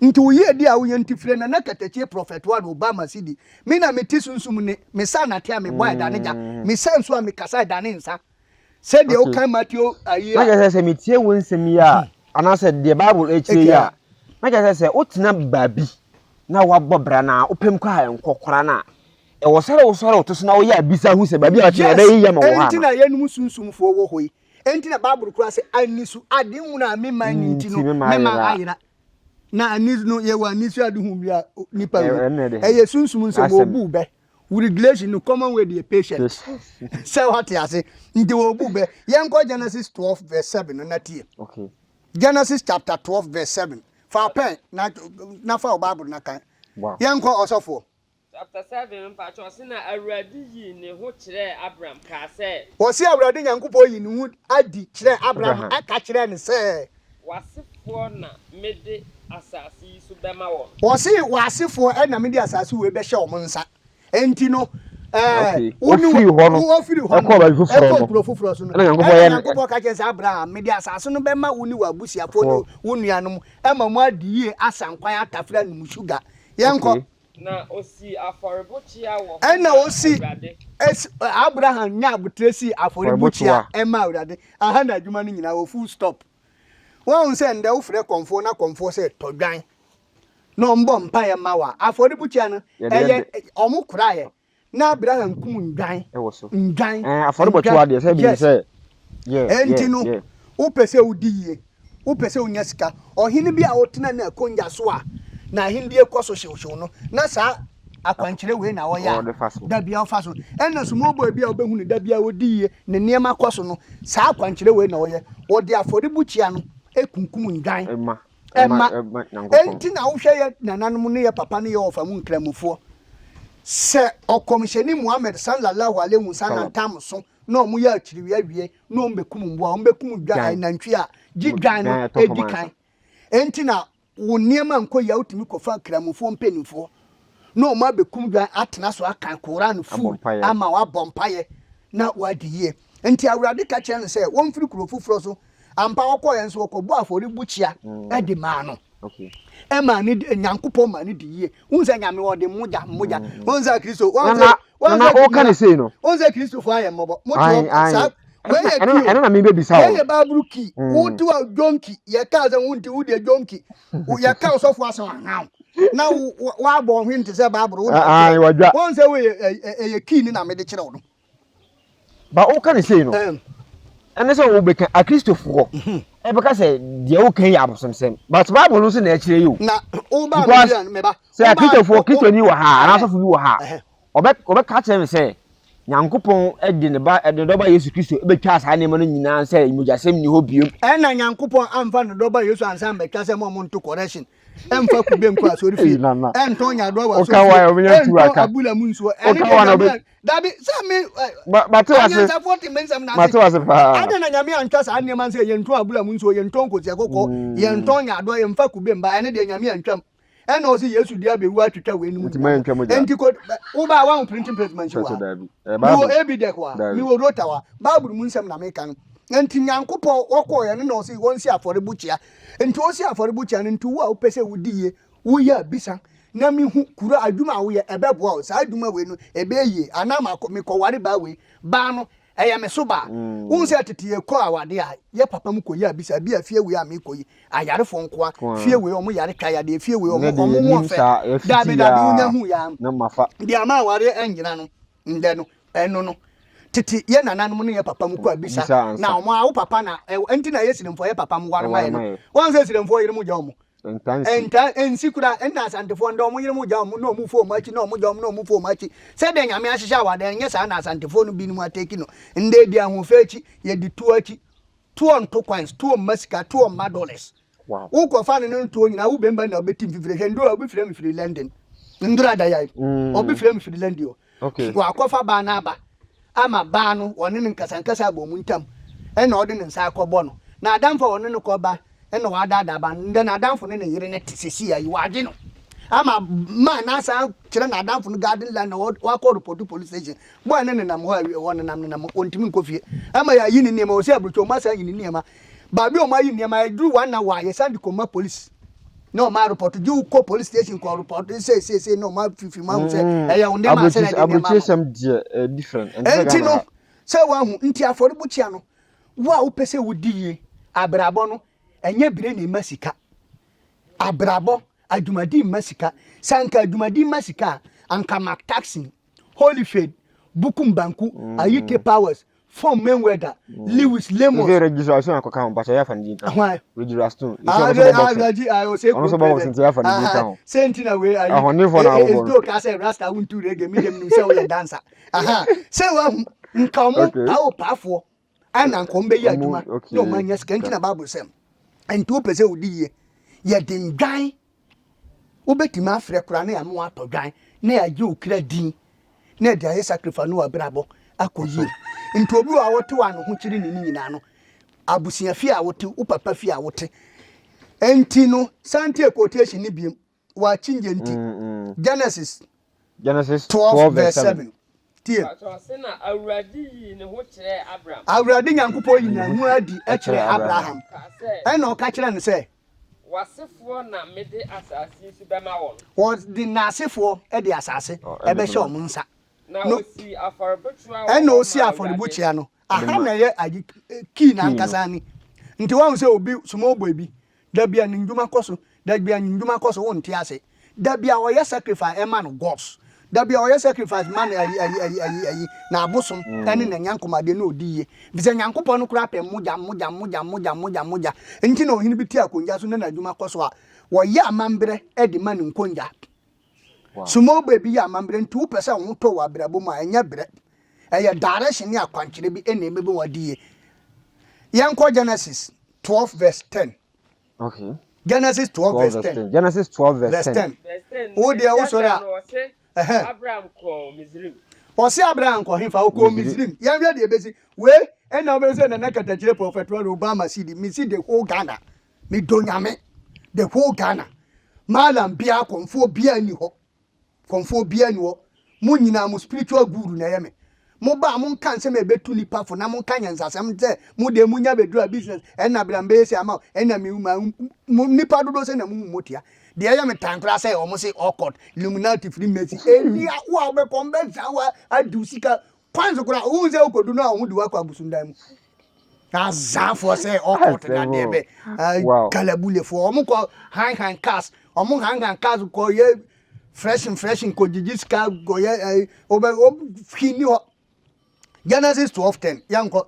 S1: Nti wo yiedie a woyɛ nti frɛ Nana Katakyie Prophet One Obama Sidi. Me na mete sunsum nne, me sa nate a mebɔ a ɛdane gya, me sa nsuo a mekasa a ɛdane nsa. Sɛdeɛ
S2: Okay.
S1: wokan Matthew ayi
S2: Na
S1: a.
S2: kyerɛ sɛ sɛ metie wo nsɛm yi a anaasɛ deɛ Bible ɛkyerɛ yi a na kyerɛ sɛ sɛ wotena baabi na woabɔ bra no a wopem kɔ a ɛnkɔ koraa no a ɛwɔ sɛ wosɔre wo to so na woyɛ abisa hu sɛ baabi a wɔte no
S1: Yes,
S2: ɛbɛyɛ yie ama wɔ hɔ
S1: enti
S2: ana.
S1: na yɛnom sunsumfoɔ wɔ hɔ yi. Enti na Bible koraa sɛ aniso ade hunu a me man ni nti
S2: Nti
S1: no
S2: me ma
S1: me man
S2: ayera.
S1: ayera. Na ani no yɛwɔ aniso ade hu bi a nipa hu.
S2: Ɛno de
S1: Ɛyɛ sunsum nsɛm
S2: Asɛm.
S1: obu bɛ. Wo regulation no common way deɛ patient. Sɛ wate ase nti obu bɛ. Yɛnkɔ Genesis 12 verse 7 no na tie.
S2: Okay.
S1: Genesis chapter 12 verse 7. Fa pɛn na na fa wo Bible na kan.
S2: Wow.
S1: Yɛnkɔ ɔsɔfoɔ.
S4: Chapter 7 mpakyɛ ɔse na Awurade yii ne ho kyerɛɛ Abram kaa sɛ.
S1: Ɔse Awurade Nyankopɔn yii ne ho adi kyerɛɛ Abram
S2: Abraham.
S1: ka kyerɛɛ no sɛ.
S4: W'asefoɔ na mede asase yi so bɛma wɔn.
S1: Ɔse w'asefoɔ na mede asase wei bɛhyɛ wɔn nsa. Enti no, ɛɛ,
S2: Okay.
S1: wo ne
S2: Ɔfiri hɔ no,
S1: wo ɔfiri hɔ no,
S2: ɛkɔɔ baabi foforɔ
S1: ɛkɔɔ
S2: no,
S1: kuro foforɔ so no,
S2: ɛna Nyankopɔn
S1: ɛna
S2: yɛ no-
S1: Nyankopɔn ka kyerɛ sɛ Abraham, mede asase no bɛma wo ne w'abusuafoɔ ne
S2: Foɔ.
S1: wo nuanom, ɛma mo adi yie asan kwan atafere anom suga. Yɛnkɔ.
S2: Okay.
S4: Na osii afɔrebukyia wɔ hɔ
S1: Ɛna
S4: maa
S1: osi
S4: Awurade.
S1: esi Abraham nya abotire sii afɔrebukyia
S2: Afɔrebukyia.
S1: ɛma Awurade. Aha na adwuma no nyinaa wɔ full stop. Woahu sɛ ndɛ wofrɛ kɔmfoɔ na kɔmfoɔ sɛ tɔ dwan na ɔmbɔ mpaeɛ ma wo a, afɔrebukyia no
S2: Yɛde yɛ
S1: ɛyɛ
S2: de.
S1: ɔmo koraeɛ na Abraham kum ndwan
S2: Ɛwɔ so.
S1: ndwan
S2: Ɛɛ afɔrebɔtoa
S1: ndwan
S2: deɛ sɛ bi
S1: yes.
S2: sɛ yeah
S1: Enti
S2: yeah
S1: no
S2: yeah.
S1: wopɛ sɛ wodi yie, wopɛ sɛ wonya sika, ɔhene bi a wotena ne akonnwa so a n'ahennie kɔ so hyewhyew no, na saa akwankyerɛ wei na ɔyɛ a
S2: Ɔde fa so.
S1: da biara ɔfa so. Ɛna small boy bi a wobɛhu no da biara ɔdi yie, ne nneɛma kɔ so no, saa akwankyerɛ wei na ɔyɛ. Ɔde afɔrebukyia no kunkum ndwan
S2: Ɛma ɛma
S1: ɛma.
S2: ɛma Nyankopɔn.
S1: Enti na wohwɛ yɛ nananom ne yɛ papa ne yɛ ɔfa mu nkramofoɔ sɛ ɔkɔmhyɛni Muhammad sallallahu alaihi wasallam
S2: Salam.
S1: tam so na wɔn yɛ akyiriwia wie na wɔn bɛkum mmoa, wɔn bɛkum dwan,
S2: Dwan.
S1: nantwi a gye dwan no
S2: Dwan ɛtɔ fam
S1: edi
S2: ansa.
S1: kan. Enti na wo nneɛma nkɔ yie a wotumi kɔfa nkramofoɔ mpanimfoɔ na wɔn abɛkum dwan atena so aka Koran
S2: Abɔ
S1: full
S2: mpaeɛ.
S1: ama wabɔ mpaeɛ na wadi yie. Nti Awurade ka kyerɛ no sɛ wɔmfiri kuro foforɔ so. Ampa wɔkɔeɛ nso wɔkɔbɔɔ afɔrebukyia de maa no.
S2: Okay.
S1: Ɛmaa ne Nyankopɔn maa ne di yie. Wohu sɛ Nyame ɔde mogya mogya. Wohu sɛ Kristo wohu
S2: Nana
S1: sɛ wohu
S2: nana
S1: sɛ
S2: ɔka ne sei no.
S1: wohu sɛ Kristofoɔ ayɛ mmɔbɔ. Mote
S2: Ae
S1: hɔ
S2: ae.
S1: saa wei
S2: Ɛno
S1: yɛ
S2: na
S1: key o.
S2: ɛno na mebɛbisa
S1: Wei
S2: wo.
S1: yɛ Bible key. Wote hɔ jonki yɛkaa sɛ wonte wo deɛ jonki. Yɛka ɔsɔfo asɛm ahaw. Na woabɔ hwene te sɛ Bible wode
S2: Ae
S1: akyerɛ.
S2: wadwa.
S1: Wohu sɛ wei yɛ ɛyɛ key ne na mede kyerɛ wo no.
S2: Ba woka ne sei no. Ɛne sɛ wobɛka akristofoɔ ɛbɛka sɛ deɛ woka yi yɛ abosomsɛm. But Bible no nso na ɛkyerɛ yi o.
S1: Na woba
S2: Because
S1: me meba.
S2: sɛ akristofoɔ kristoni wɔ ha anaa asɔfo bi wɔ ha ɔbɛ ɔbɛka kyerɛ me sɛ Nyankopɔn de ne ba, ne dɔba Yesu Kristo bɛtwaa saa nneɛma no nyinaa sɛ mogyasɛm nni hɔ biom.
S1: Ɛna Nyankopɔn amfa ne dɔba Yesu ansa ammɛtwa sɛ mo a monto correction, ɛmfa kube nkɔ asɔrefie, ɛntɔn nyadoa wɔ asɔrefie, ɛntɔn abura mu nsuo. Ɛne deɛ Nyame dabi sɛ me anyansafoɔ te me nsɛm no ase. Adɛn na Nyame antwa saa nneɛma sɛ yɛntɔn abura mu nsuo, yɛntɔn kosua kɔkɔɔ, yɛntɔn nyadoa, yɛmfa kube mba, ɛne deɛ Nyame antwam. Ɛna ɔsɛ Yesu de abɛwu atwitwa weinom nyinaa. Enti ko wobaa wahu printing press mansi wɔ ha. Mewɔ AB deck wɔ ha, mewɔ rota wɔ ha. Bible mu nsɛm na meka no. Enti Nyankopɔn wɔkɔɔyɛ no na ɔsɛ wɔnsi afɔrebukyia. Enti ɔsi afɔrebukyia no nti wo a wopɛ sɛ wodi yie, woyɛ abisa na mehu kuro adwuma a woyɛ ɛbɛboa wo. Saa adwuma wei no ɛbɛyɛ yie anaa makɔ mekɔware baa wei baa no ɛyɛ me so baa. Wohu sɛ tete yɛkɔ awade a yɛ papa mu kɔyɛ abisa bi a fie wei a mekɔ yi ayarefoɔ nkoa fie wei ɔmo yare twa yadeɛ fie wei ɔmo ɔmo ho ɔfɛ daabi daabi wonya hu ya deɛ ama awareɛ ɛngyina no ndɛ no ɛno no tete yɛ nananom ne yɛ papa mu kɔ abisa na ɔmo a wo papa na ɛnti na yɛ siremfoɔ yɛ papa mu ware ma yɛ no wɔn sɛ siremfoɔ yere mu gya ɔmo ɛnta ɛnsi kura ɛnna asantefoɔ ndɛ ɔmo yere mu gya ɔmo na ɔmo fo ɔmo akyi na ɔmo gya ɔmo na ɔmo fo ɔmo akyi sɛdeɛ nyame ahyehyɛ awadeɛ ɛnyɛ saa na asantefoɔ no binom ateki no ndɛ di ahoɔfɛ akyi yɛdi tuo akyi Toɔ nto coins, toɔ mma sika, toɔ mma dollars.
S2: Wow.
S1: Wo kɔ fa ne no toɔ nyinaa, wo bɛmba na wobɛti mfifire. Hwɛ ndura obi frɛ me firi London. Ndura da yai. Obi frɛ me firi London o.
S2: Okay.
S1: Wakɔfa baa no aba ama baa no wɔne no nkasankasa abɔ wɔn ntam ɛna ɔde ne nsa akɔbɔ no. Na adamfo a ɔne no kɔ ba ɛna wadaadaa baa no. Ndɛ n'adamfo ne ne yere no te sisi ayi wagye no ama maa n'asan kyerɛ n'adamfo no garden land na wakɔ report police station. Boy no nenam hɔ a ɔnenam nenam ɔntumi nkɔ fie. Ɛma yɛayi ne nneɛma ɔsɛ aburokyi ɔmo asan ayi ne nneɛma. Baabi a ɔmo ayi nneɛma ɛduru one hour a yɛsan de kɔma police na ɔmo arepɔto gye wo kɔ police station kɔ repɔto sei sei sei na ɔmo afifi mu ahu sɛ ɛyɛ wo nneɛma asɛ na ɛde nneɛma ama.
S2: Aburokyesɛm deɛ ɛyɛ different. Ɛnte sɛ
S1: Ɛnti
S2: Ghana
S1: no
S2: ha.
S1: sɛ wahu nti afɔrebukyia no wo a wopɛ sɛ wodi yie abrabɔ no ɛnyɛ bire na ɛma sika abrabɔ adwumadi mma sika sɛ anka adwumadi ma sika a anka Mark Taxi Holyfield, Bukum Banku, Ayite Powers, Fon Mayweather, Lewis Lemos.
S2: Nse Reggie Ralston akɔka ho mpakyɛ yɛafa ne din ka ho.
S1: Hwan?
S2: Reggie Ralston. Nse
S1: Ah,
S2: ɔno nso
S1: Re-
S2: bɔ
S1: ah,
S2: boxing.
S1: Reggie, ah, ɔsɛ
S2: Ɔno nso
S1: kurom
S2: bɔ boxing
S1: president.
S2: nti yɛafa ne din ka
S1: Aha,
S2: ho.
S1: sɛ nti na wei ayi.
S2: Ahɔnefoɔ na
S1: Eh, eh,
S2: awobɔ no.
S1: Esdo ka sɛ Rasta wontu reggae, me deɛ menim sɛ woyɛ dancer. Aha, sɛ wahu, nka ɔmo
S2: Okay.
S1: awo paafoɔ ɛna nka ɔmo bɛyɛ
S2: Ɔmo
S1: adwuma na
S2: okay.
S1: ɔmo anya sika nti na Bible sɛ nti wopɛ sɛ wodi yie, yɛde ndwan Wobɛtumi afrɛ koraa na yɛama woatɔ dwan na yɛagye wo kra din na yɛde ayɛ sacrifice na w'abrabɔ akɔ yie. Nti obi wɔ a wote hɔ a ne ho kyere ne ne nyinaa no, abusua fie a wote, wo papa fie a wote. Nti no, san tie quotation no biom, wɔ akyingye nti. Genesis
S2: Genesis
S1: 12
S2: 12
S1: verse
S2: verse 7.
S1: 7. Tie.
S4: Mpakyɛ ɔse na Awurade yii ne ho kyerɛɛ Abram.
S1: Awurade Nyankopɔn yii ne ho adi kyerɛɛ Abraham.
S4: Kaa sɛ.
S1: Ɛna ɔka kyerɛɛ no sɛ.
S4: W'asefoɔ na mede asase yi so bɛma wɔn.
S1: Wɔde n'asefoɔ de asase bɛhyɛ wɔn nsa.
S4: Na
S1: No.
S4: ɔsii afɔrebukyia wɔ
S1: Ɛna
S4: hɔ
S1: ɔsii
S4: maa Awurade.
S1: afɔrebukyia no. Aha na ɛyɛ ayi key no ankasa ni. Nti woahu sɛ obi small boy bi, da bi a ne ndwuma kɔ so, da bi a ne ndwuma kɔ so, wonte ase. Da bi a ɔyɛ sacrifice ɛma no gods. Da bi a ɔyɛ sacrifice ma no ayi ayi ayi ayi ayi na abosom ɛne na nyankomadeɛ na ɔdi yie. Fisɛ Nyankopɔn no koraa pɛ mogya mogya mogya mogya mogya mogya. Nti na ɔhene bi te akongya so na n'adwuma kɔ so a, wɔyɛ amambrɛ de ma no nkongya. Small boy bi yɛ amambrɛ nti wopɛ sɛ wo ho tɔ wɔ abrabɔ mu a, ɛnyɛ brɛ. Ɛyɛ direction ne akwankyerɛ bi ɛna ɛbɛbɛ wadi yie. Yɛnkɔ Genesis 12 verse 10.
S2: Okay.
S1: Genesis 12 verse 10.
S2: Genesis 12 verse 10.
S1: Wo deɛ wo sɔre a.
S4: Abraham kɔɔ Misrim.
S1: Ɔse Abraham kɔ hefa? Ɔkɔɔ Misrim. Yɛnhwɛ deɛ ɛbɛsi. Wei ɛna wobɛhu sɛ Nana Katakyire Prophet Wale Obama sidi. Mesi the whole Ghana. Medɔ Nyame. The whole Ghana. Malam biara kɔmfoɔ biara nni hɔ. Kɔmfoɔ biara nni hɔ. Mo nyinaa mo spiritual guru na ɛyɛ me. Mo ba a monka nsɛm a ɛbɛtu nipa fo na monka nyansasɛm sɛ mo deɛ monya bɛduru a business ɛna bra mbɛyɛ sei ama wo ɛna me ma mo nipa dodoɔ sɛ na mo motia. Deɛ ɛyɛ me tan koraa sɛ wɔn se occult, Illuminati, Freemason ɛni a wo a wobɛkɔ mbɛsa wo adi wo sika kwan so koraa wohu sɛ wokɔdu no a wɔn de wo akɔ abosomdan mu. Azanfoɔ sɛ occult na deɛ bɛ kalabulefoɔ wɔn kɔ han han cars wɔn han han cars kɔ yɛ Freshen freshen kɔgyegye sika kɔyɛ ɛyi wobɛ hwee nni hɔ Genesis 12 10 yɛnkɔ.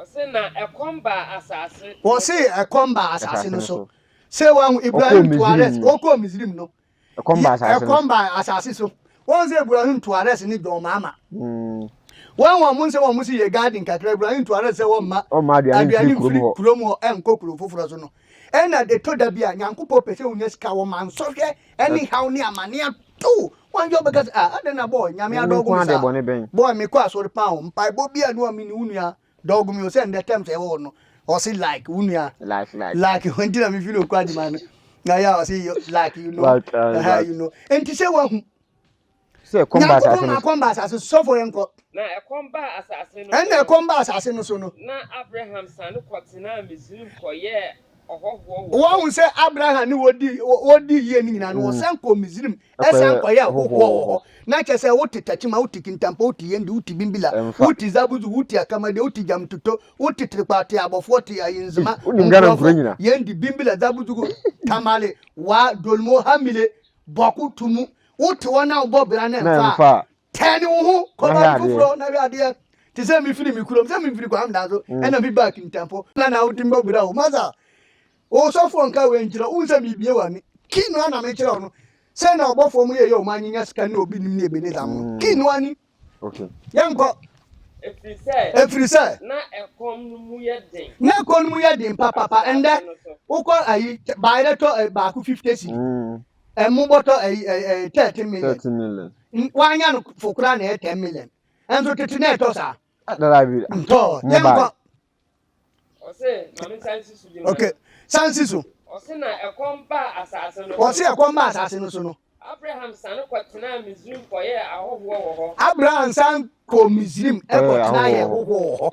S4: Ɔse na ɛkɔm baa asase no
S1: Wɔse ɛkɔm baa asase no so sɛ wahu Ibrahim Tuarez wɔkɔɔ Misrim no
S2: ɛkɔm baa asase no
S1: ɛkɔm baa asase so wɔn sɛ Ibrahim Tuarez ne John Mahama mm. Wɔn wɔn nsɛm a wɔn si yɛ garden kakra bi nto ara sɛ wɔn mma aduane mfiri kurom hɔ ɛnkɔ kuro foforɔ so no. Ɛna de to da bi a Nyankopɔn pɛ sɛ wonya sika wɔ ma nsɔhwɛ ɛne haw ne amane ato wɔn yɛ ɔbɛka sɛ ah adɛn na bɔɔ Nyame adɔgo me saa bɔɔ mekɔ asɔre paa o mpaebɔ bi a no a mene wo nua dɔgo me o sɛ ndɛ terms ɛwɔ hɔ no ɔse like wo nua
S2: like like
S1: like nti na mefiri okɔ adwuma no na yɛ a ɔse like you know
S2: like, uh, like.
S1: you know nti sɛ wahu
S2: Sɛ ɛkɔm ba asase
S1: Nyankopɔn
S2: no
S1: maa
S2: so.
S1: ɛkɔm baa asase so. Sɔfo yɛnkɔ.
S4: Na ɛkɔm baa asase no so
S1: Ɛnna
S4: no,
S1: ɛkɔm baa asase no so no.
S4: na Abraham siane kɔtenaa Misraim kɔyɛɛ ɔhɔhoɔ wɔ hɔ.
S1: Wɔahu sɛ Abraham ne wɔdi wɔdi yie no nyinaa no, wɔsan kɔɔ Misraim ɛsan
S2: Ɛkɔyɛ
S1: kɔyɛɛ
S2: ɔhɔhoɔ
S1: hɔhoɔ
S2: wɔ
S1: wɔ
S2: hɔ.
S1: hɔ. Na kyerɛ sɛ wote Takyima, wote Kintampo, wote Yendi, wote Bimbila,
S2: Ɛmfa.
S1: wote Zabuzu, wote Akamade, wote Gyamtoto, wote Trikpa, te Abɔfoɔ, te
S2: Ei,
S1: Ayinzema,
S2: wonim Ghana nkuro
S1: Nkurɔfo,
S2: nyina.
S1: Yendi, Bimbila, Zabuzugu, Tamale, Wa, Dolmo, Hamile, Bɔko, Tumu. Wote hɔ na wobɔ bra na
S2: Na
S1: ɛmfa a,
S2: ɛmfa a.
S1: tɛne wo ho kɔ
S2: Na hwɛ
S1: baabi
S2: adeɛ.
S1: foforɔ na hwɛ adeɛ. Te sɛ mefiri me kurom, sɛ mefiri Kwamda so ɛna mebaa Kintampo. Na na wotumi bɔ bra o. Masa, osɔfoɔ nka wei nkyerɛ wo, wohu sɛ mebie w'ani. Key no ara na mekyerɛ wo no. Sɛ na ɔbɔfoɔ mo yɛyɛ ɔmo anyenya sika ne obi nim ne Ebenezer mo no. Key no ara ni.
S2: Okay.
S1: Yɛnkɔ.
S4: Ɛfiri sɛ.
S1: Ɛfiri sɛ.
S4: Na ɛkɔm no mu yɛ den.
S1: Na ɛkɔm no mu yɛ den papapa. Ɛndɛ, wokɔ ayi, bayerɛ tɔ baako 50 cedi. Ɛmo bɔtɔ ɛyi ɛyi 30 million.
S2: 30 million.
S1: Wanya no fo koraa na ɛyɛ 10 million. Ɛnso tete na ɛtɔ saa.
S2: Dada bi.
S1: Ntɔ. Yɛnkɔ.
S4: Ɔse, ma me nsan si so bi.
S1: Okay. San si so.
S4: Ɔse na ɛkɔm baa asase no so.
S1: Ɔse ɛkɔm baa asase no so no.
S4: Abraham sane kɔtenaa Misraim kɔyɛɛ ahɔhoɔ wɔ hɔ.
S1: Abraham san kɔɔ Misraim kɔtenaa yɛɛ hɔhoɔ wɔ hɔ.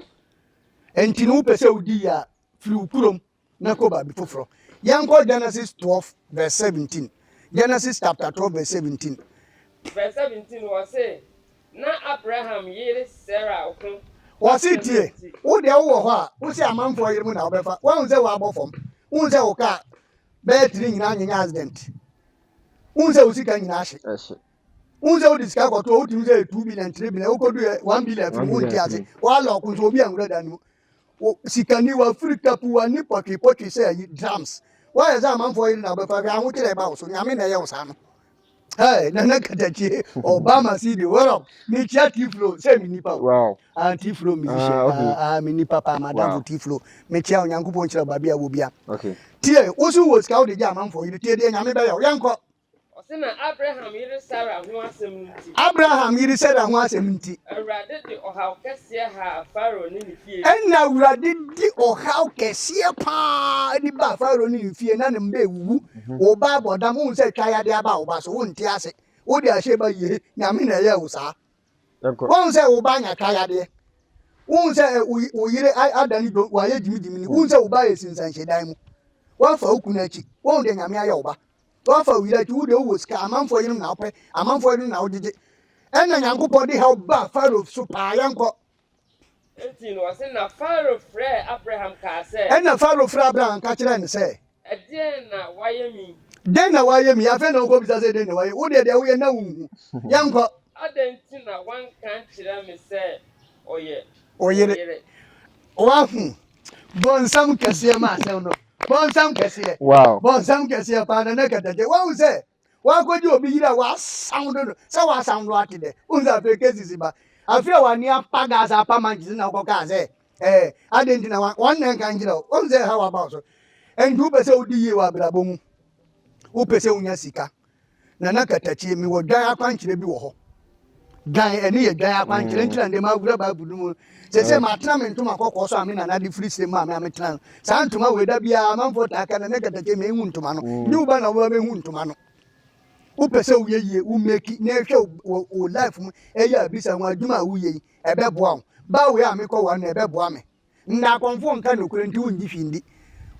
S1: Enti no wopɛ sɛ wodi yie a, firi wo kurom na kɔ baabi foforɔ. Yɛnkɔ Genesis 12 verse 17. Genesis chapter 12 verse 17.
S4: Verse 17 wɔse, Na Abraham yere Sara ho
S1: Wɔse
S4: asɛm
S1: tie,
S4: nti.
S1: wo deɛ wowɔ hɔ a, wose amanfoɔ yere mu na wobɛfa. Woahu sɛ woabɔ fam? Wohu sɛ wo kaa bɛyɛ tiri nyinaa nyenya accident? Wohu sɛ wo sika nyinaa ahye?
S2: Ɛhye.
S1: Wohu sɛ wode sika kɔto hɔ, wotumi sɛ 2 billion, 3 billion, wokɔdu yɛ 1 billion afiri
S2: 1
S1: mu,
S2: billion
S1: wonte ase.
S2: afiri mu.
S1: Woalɔko nso obi anwura dan no mu. Wo sikani, wafiri kapu, w'ani pɔtwepɔtwe sɛ ayi drums. Woayɛ sɛ amanfoɔ yere na wobɛfa, hwɛ ahokyerɛ ɛba wo so, Nyame na ɛyɛ wo saa no. Hey, Nana Katakyie, Obama CD, what up? Mekyia T-Flow, sɛ me nipa o.
S2: Wow.
S1: Ah, T-Flow musician.
S2: Ah, okay.
S1: Ah, ah, me nipa paa, madamfo
S2: Wow.
S1: T-Flow. Mekyia Onyankopɔn nhyira wo baabi a wɔ bia.
S2: Okay.
S1: Tie, wo so wɔ sika wode gye amanfoɔ yere, tie deɛ Nyame bɛyɛ wo. Yɛnkɔ.
S4: Ɔse na Abraham yere Sara ho asɛm nti.
S1: Abraham yere Sara ho asɛm nti.
S4: Awurade de ɔhaw kɛseɛ haa Farao ne ne fie.
S1: Ɛnna Awurade de ɔhaw kɛseɛ pa ara de baa Farao ne ne fie, na ne mma rewuwu. Wo ba abɔ dam, wohu sɛ twa yadeɛ aba wo ba so, wonte ase. Wode ahyɛ ba yie, Nyame na ɛyɛɛ wo saa. Wohu sɛ wo ba anya twa yadeɛ. Wohu sɛ wo yere adane dwo, wayɛ gyimigyimini. Wohu sɛ wo ba yɛ sinsanhyedan mu. Woafa wo kunu akyi. Wohu deɛ Nyame ayɛ wo ba. Woafa wo yere akyi, wo deɛ wowɔ sika, amanfoɔ yerenom na wopɛ, amanfoɔ yerenom na wogyegye. Ɛnna Nyankopɔn de haw baa Farao so paa. Yɛnkɔ.
S4: Enti no, ɔse, na Farao frɛɛ Abraham kaa sɛ.
S1: Ɛnna Farao frɛɛ Abraham ka kyerɛɛ no sɛ.
S4: Ɛdeɛn na woayɛ me yi?
S1: Dɛn na woayɛ me yi? Afei na wokɔbisa sɛ, Dɛn na woayɛ? Wo deɛ, deɛ woyɛ na wonhu. Yɛnkɔ.
S4: Adɛn nti na woanka ankyerɛ me sɛ ɔyɛ
S1: wo yere? Woahu? Bɔnsam kɛseɛ ma asɛm no. Bɔnsam kɛseɛ.
S2: Wow.
S1: Bɔnsam kɛseɛ paa na na kɛtɛkyɛ. Woahu sɛ wakɔgye obi yere a wasan do no sɛ wasan do ate dɛ. Wohu sɛ afei cases ba. Afei a w'ani apa gas apa mankyese na wokɔkaa sɛ ɛɛ adɛn nti na wɔn na nka nkyerɛ wo. Wohu sɛ ɛha waba wo so. Ɛnti wopɛ sɛ wodi yie wɔ abrabɔ mu. Wopɛ sɛ wonya sika. Nana Katakyie, mewɔ dwan akwankyerɛ bi wɔ hɔ. Dwan, ɛno yɛ dwan akwankyerɛ nti na ndɛ mawura Bible no mu. Sese matena me ntoma kɔkɔɔ so a me nana de firi sire maa me a metena no. Saa ntoma wei da biara amanfoɔ taa ka Nana Katakyie mehu ntoma no. Nye wo ba na wobɛba bɛhu ntoma no. Wopɛ sɛ woyɛ yie, wo meki na ɛhwɛ wo life mu ɛyɛ a bisa ho adwuma a woyɛ yi ɛbɛboa wo. Ba wei a mekɔ ware no ɛbɛboa me. Nna akɔmfo nka nokorɛ nti wongye hwee ndi.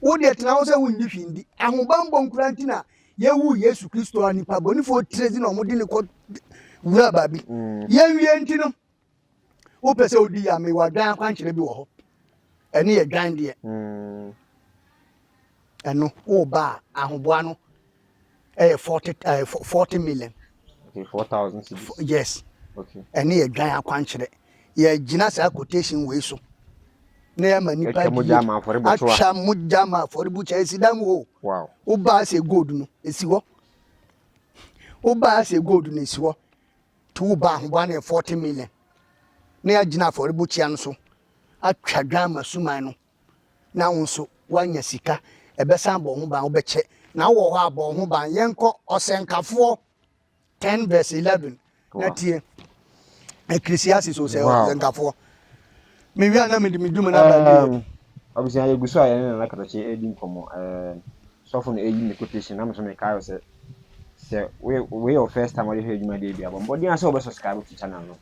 S1: Wo deɛ tena hɔ sɛ wongye hwee ndi. Ahobanbɔ nkura nti na yɛwuu Yesu Kristo a nipa bɔnefoɔ tire dze na wɔde no kɔ wura baabi. Mm. Yɛnwie nti no, wopɛ sɛ wodi yɛ a mewɔ adwan akwankyerɛ bi wɔ hɔ. Ɛne yɛ dwan deɛ. Mm. Ɛno woba a ahoboa no ɛyɛ 40 eh, 40 million.
S2: Okay, 4,000 cedis.
S1: Yes.
S2: Okay.
S1: Ɛne yɛ dwan akwankyerɛ. Yɛgyina saa quotation wei so na yɛama nipa
S2: Atwa mogya ama afɔrebukyia.
S1: Atwa mogya ama afɔrebukyia esi dan mu hɔ.
S2: Wow.
S1: Wobaa sɛ gold no esi hɔ. Wobaa sɛ gold no esi hɔ. Nti wobaa ahoboa no yɛ 40 million. na yɛagyina afɔrebukyia no so atwa dwan ama suman no na wo nso woanya sika, ɛbɛsan abɔ wo ho ban, wobɛkyɛ. Na wowɔ hɔ a, bɔ wo ho ban. Yɛnkɔ Ɔsɛnkafoɔ 10 verse 11 na tie. Ecclesiastes o sɛ Ɔsɛnkafoɔ. Mewie a na mede me dwuma no aba awie.
S2: Abusua yɛgu so a yɛne Nana Katakye redi nkɔmmɔ. Sɔfo no ɛreyi ne quotation na me nso mekae wo sɛ sɛ wei yɛ wo first time wɔde hwɛ adwumadeɛ bi a bɔ mmɔden ara sɛ wobɛ subscribe to channel no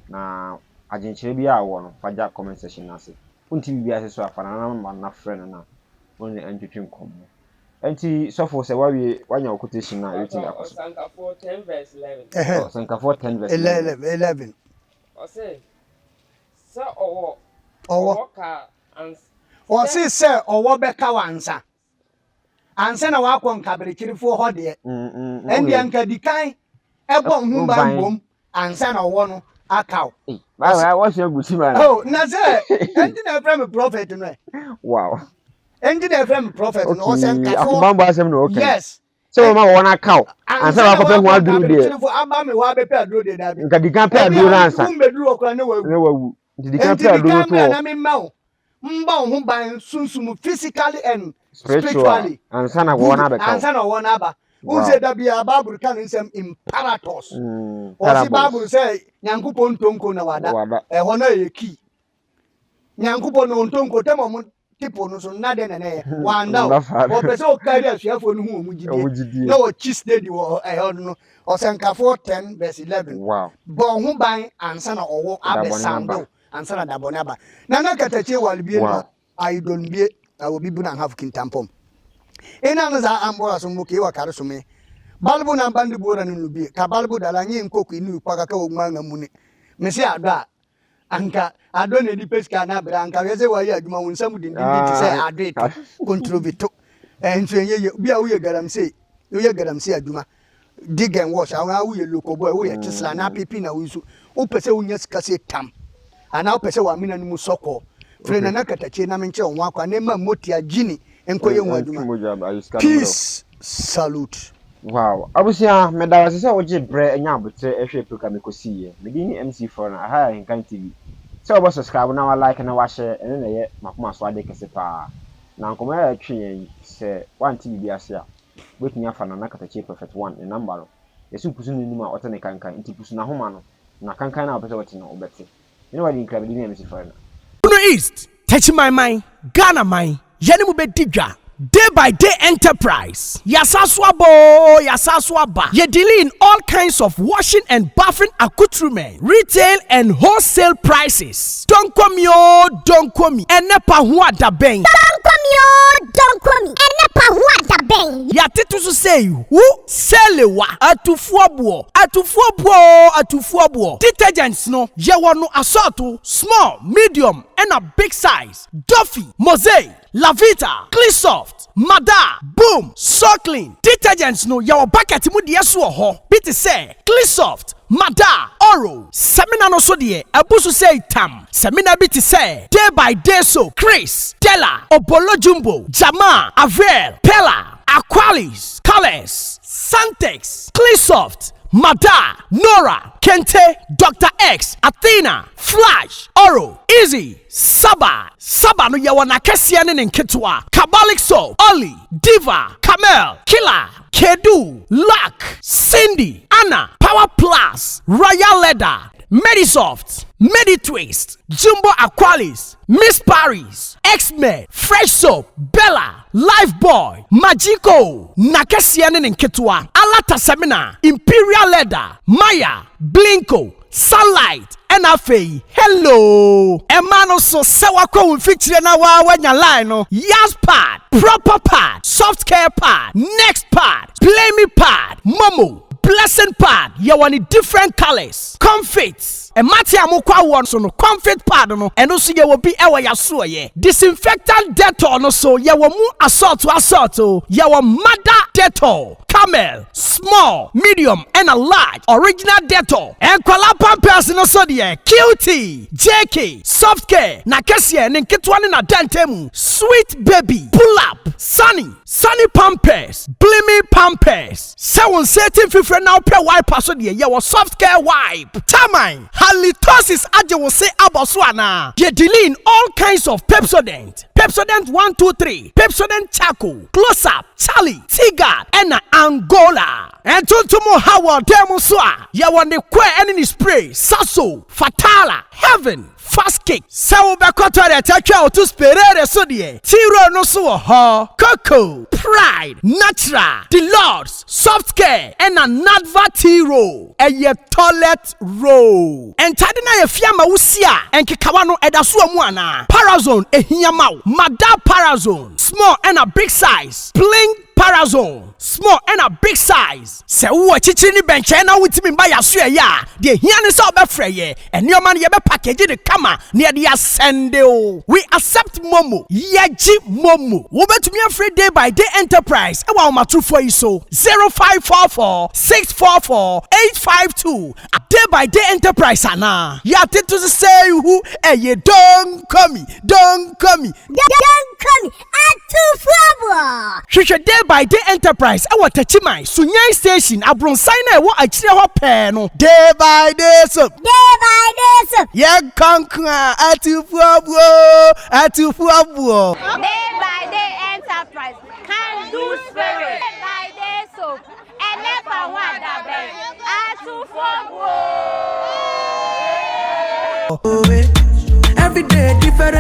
S2: na adwenkyerɛ biara a wowɔ no fa gya comment section no ase. Wonte biribi ase so a, fa Nana number no na frɛ no na wo ne no ntwetwe nkɔmmɔ. Ɛnti sɔfo sɛ woawie woanya wo quotation no a yɛbɛtumi akɔ so.
S4: Ɔsɛnkafoɔ 10 verse 11.
S2: Ɔsɛnkafoɔ 10 verse 11.
S1: 11.
S4: Ɔse sɛ ɔwɔ
S1: ɔwɔ
S4: ɔwɔ ka ans.
S1: Ɔse sɛ ɔwɔ bɛka wo ansa. Ansa na wakɔ nkaberekyerefoɔ hɔ deɛ, ɛndeɛ anka di kan bɔ ho ban mmom ansa na ɔwɔ no aka wo. Oh, na sɛ ɛnti na ɛfrɛ me prophet no ɛ.
S2: Wow.
S1: Ɛnti na ɛfrɛ me prophet no, ɔsɛ nkafoɔ.
S2: Akobambɔ asɛm na ɔka.
S1: Yes.
S2: Sɛ wɔma wɔn aka wo ansa na wakɔpɛ ho aduro deɛ.
S1: Aba me hɔ abɛpɛ aduro deɛ dabi.
S2: Nka di kan pɛ aduro no ansa.
S1: Ebi a wombɛduru hɔ koraa ne wawu.
S2: Ne wawu. Nti di kan pɛ aduro no to hɔ.
S1: Nti di kan bra na memma wo mbɔ wo ho ban sunsum mu physically and spiritually
S2: ansa na wɔn abɛka
S1: ansa na wɔn aba wohu sɛ da biara bible ka ne nsɛm in parados ɔse bible sɛ nyankopɔn ntonko na wada ɛhɔ no ɛyɛ key nyankopɔn na ɔntonko tɛm ɔmo tipo no so nna dɛn na na ɛyɛ wanda o ɔpɛ sɛ ɔkari asuafoɔ no hu ɔmo gyidie na ɔkyi steady wɔ ɛhɔ no ɔsɛnkafoɔ 10 verse 11 bɔ ho ban ansa na ɔwɔ abɛsando Ansa na da bɔne aba. Na na katakyie wale bie no ayi don bie na obi bu na nhaf kintampɔm. Ina no za ambora so mo ke wa kare so me. Balbu na bandi buora no nubie ka balbu dala nye nkoku inu kpaka ka ogma nga mune. Me se adɔ a anka adɔ na edi pɛ sika na abere anka hwɛ sɛ wayɛ adwuma wo nsa mu dendenden te sɛ adɔ eto kontrovi to nso ɛnyɛ yie bi a woyɛ galamsey woyɛ galamsey adwuma Dig and wash anaa woyɛ local boy woyɛ tesla anaa pipi na woyi so wopɛ sɛ wonya sika sɛ tam anaa wopɛ sɛ w'amena no mu sɔ kɔɔ frɛ Nana Katakyie na menkyerɛ wo ho akwan na ɛma mmotia gyini nkɔyɛ ho adwuma peace salute.
S2: Wow abusua meda wo ase sɛ wogye brɛ nya aboterɛ hwɛɛ program yi kɔsiiɛ. Me din ne MC Foreigner, aha yɛ Ahenkan TV. Sɛ wobɛ subscribe na wa like na wa share ɛno na ɛyɛ m'akoma so adeɛ kɛse paa. Na nkɔmmɔ yi a yɛtwe yɛn yi sɛ woante biribi ase a wobɛtumi afa Nana Katakyie Prophet One ne number no. Yɛse wo pusu no nim a ɔte ne kankan nti pusu n'ahoma no na kankan no a wopɛ sɛ wote no wobɛte. Me ne wadi nkra, me din ne MC Foreigner.
S5: Bono East, Techiman man, Ghana man, yɛne mo bɛdi dwa Day by day enterprise, yɛasan so aba oo, yɛasan so aba Yɛ dealing in all kinds of washing and bathing accoutrement, retail and wholesale prices Don't me oo, don't me, ɛnɛ pa ho adabɛn.
S6: Don't me oo, don't me, ɛnɛ pa ho adabɛn.
S5: Yɛatete so sei, hu, selewa, atufoɔ boɔ, atufoɔ boɔ oo, atufoɔ boɔ. Detergents no, yɛwɔ no asɔɔto, small, medium, ɛna big size, Duffy, Mosaic, Lavita, Cleansoft, Mada, Boom, Soklin. Detergents no, yɛwɔ bucket mu deɛ so wɔ hɔ, bi te sɛ Cleansoft, Mada, Oro. Samina no nso deɛ, abu so sei tam. Samina bi te sɛ Day by Day Soap, Chris, Della, Obolo Jumbo, Jamaa, Avril, Pella, Aqualis, Colours, Santex, Cleansoft, Mada, Nora, Kente, Doctor X, Athena, Flash, Oro, Easy, Saba, Saba no yɛwɔ n'akɛseɛ ne ne nketewa, Kabalik Soap, Olly, Diva, Camel, Killer, Kedu, Luck, Cindy, Anna, Power Plus, Royal Leather, Medisoft, Meditwist, Jumbo Aqualis, Miss Paris, X-Men, Fresh Soap, Bella, Lifebuoy, Magico, n'akɛseɛ ne ne nketewa, Alata Samina, Imperial Leather, Maya, Blinko, Sunlight, ɛna afei Hello! Ɛma no so sɛ wakɔ wo mfikyire na waa wanya line no, Yas pad, Proper pad, Soft care pad, Next pad, Play me pad, Momo, Blessing pad, yɛwɔ ne different colours, Comfit, mmate a mokɔ awoɔ so no, Comfit pad no, ɛno nso yɛwɔ bi ɛwɔ yasoɔyɛ. Disinfectant Dettol no so yɛwɔ mu asɔɔto asɔɔto, yɛwɔ Mother Dettol, Camel, Small, medium ɛna large, original Dettol. Nkwadaa pampers no so deɛ, Cutie, JK, Soft Care, n'akɛseɛ, ne nketewa ne n'adantamu, Sweet Baby, Pull Up, Sunny, Sunny Pampers, Blimy Pampers. Sɛ wo nsa ati mfifire na wopɛ wiper so deɛ, yɛwɔ Soft Care Wipe, Taman. Halitosis agye wo se abɔ so anaa? Yɛ dealing in all kinds of Pepsodent, Pepsodent 1, 2, 3, Pepsodent Charcoal, Close Up, Charlie, Tigard ɛna Angola. Ntontom ha wɔ dan mu so a, yɛwɔ ne kɔɛ ɛne ne spray, Saso, Fatala, Heaven, Fast Kick. Sɛ wobɛkɔ toilet atwa wo to sperere so deɛ, T-roll no so wɔ hɔ. Coco, Pride, Natural, The Lords, Soft Care ɛna Nadva T-roll. Ɛyɛ toilet roll. Ntade no a yɛfi ama wo si a, nkekawa no ɛda so wɔ mu anaa? Parazone ehia ma wo. Mada Parazone, small ɛna big size. Pling Parazone, small ɛna big size. Sɛ wowɔ akyirikyiri ne bɛnkyɛn na wotumi mba yɛaso ɛyɛ a, deɛ hia ne sɛ wobɛfrɛ yɛ. Nneɛma no yɛbɛ package ne kama na yɛde asɛnde o. We accept MoMo. Yɛgye MoMo. Wobɛtumi afrɛ Day by Day Enterprise ɛwɔ ahomatorofoɔ yi so: 0544 644 852. Day by Day Enterprise anaa yɛatete so sɛ ihu ɛyɛ donkomi donkomi.
S6: Donkomi atufoɔ.
S5: Hwehwɛ Day by Day Enterprise ɛwɔ Takyiman Sunyan Station, abrɔnsan na ɛwɔ akyire hɔ pɛɛ no. Day by Day Soap.
S6: Day by Day Soap.
S5: Yɛn kankan atufoɔ buo, atufoɔ buo.
S7: Day by Day Enterprise can do spirit. Day by Day Soap. Ɛnɛ pa ho adabɛn. Atufoɔ buo.
S8: Every day different.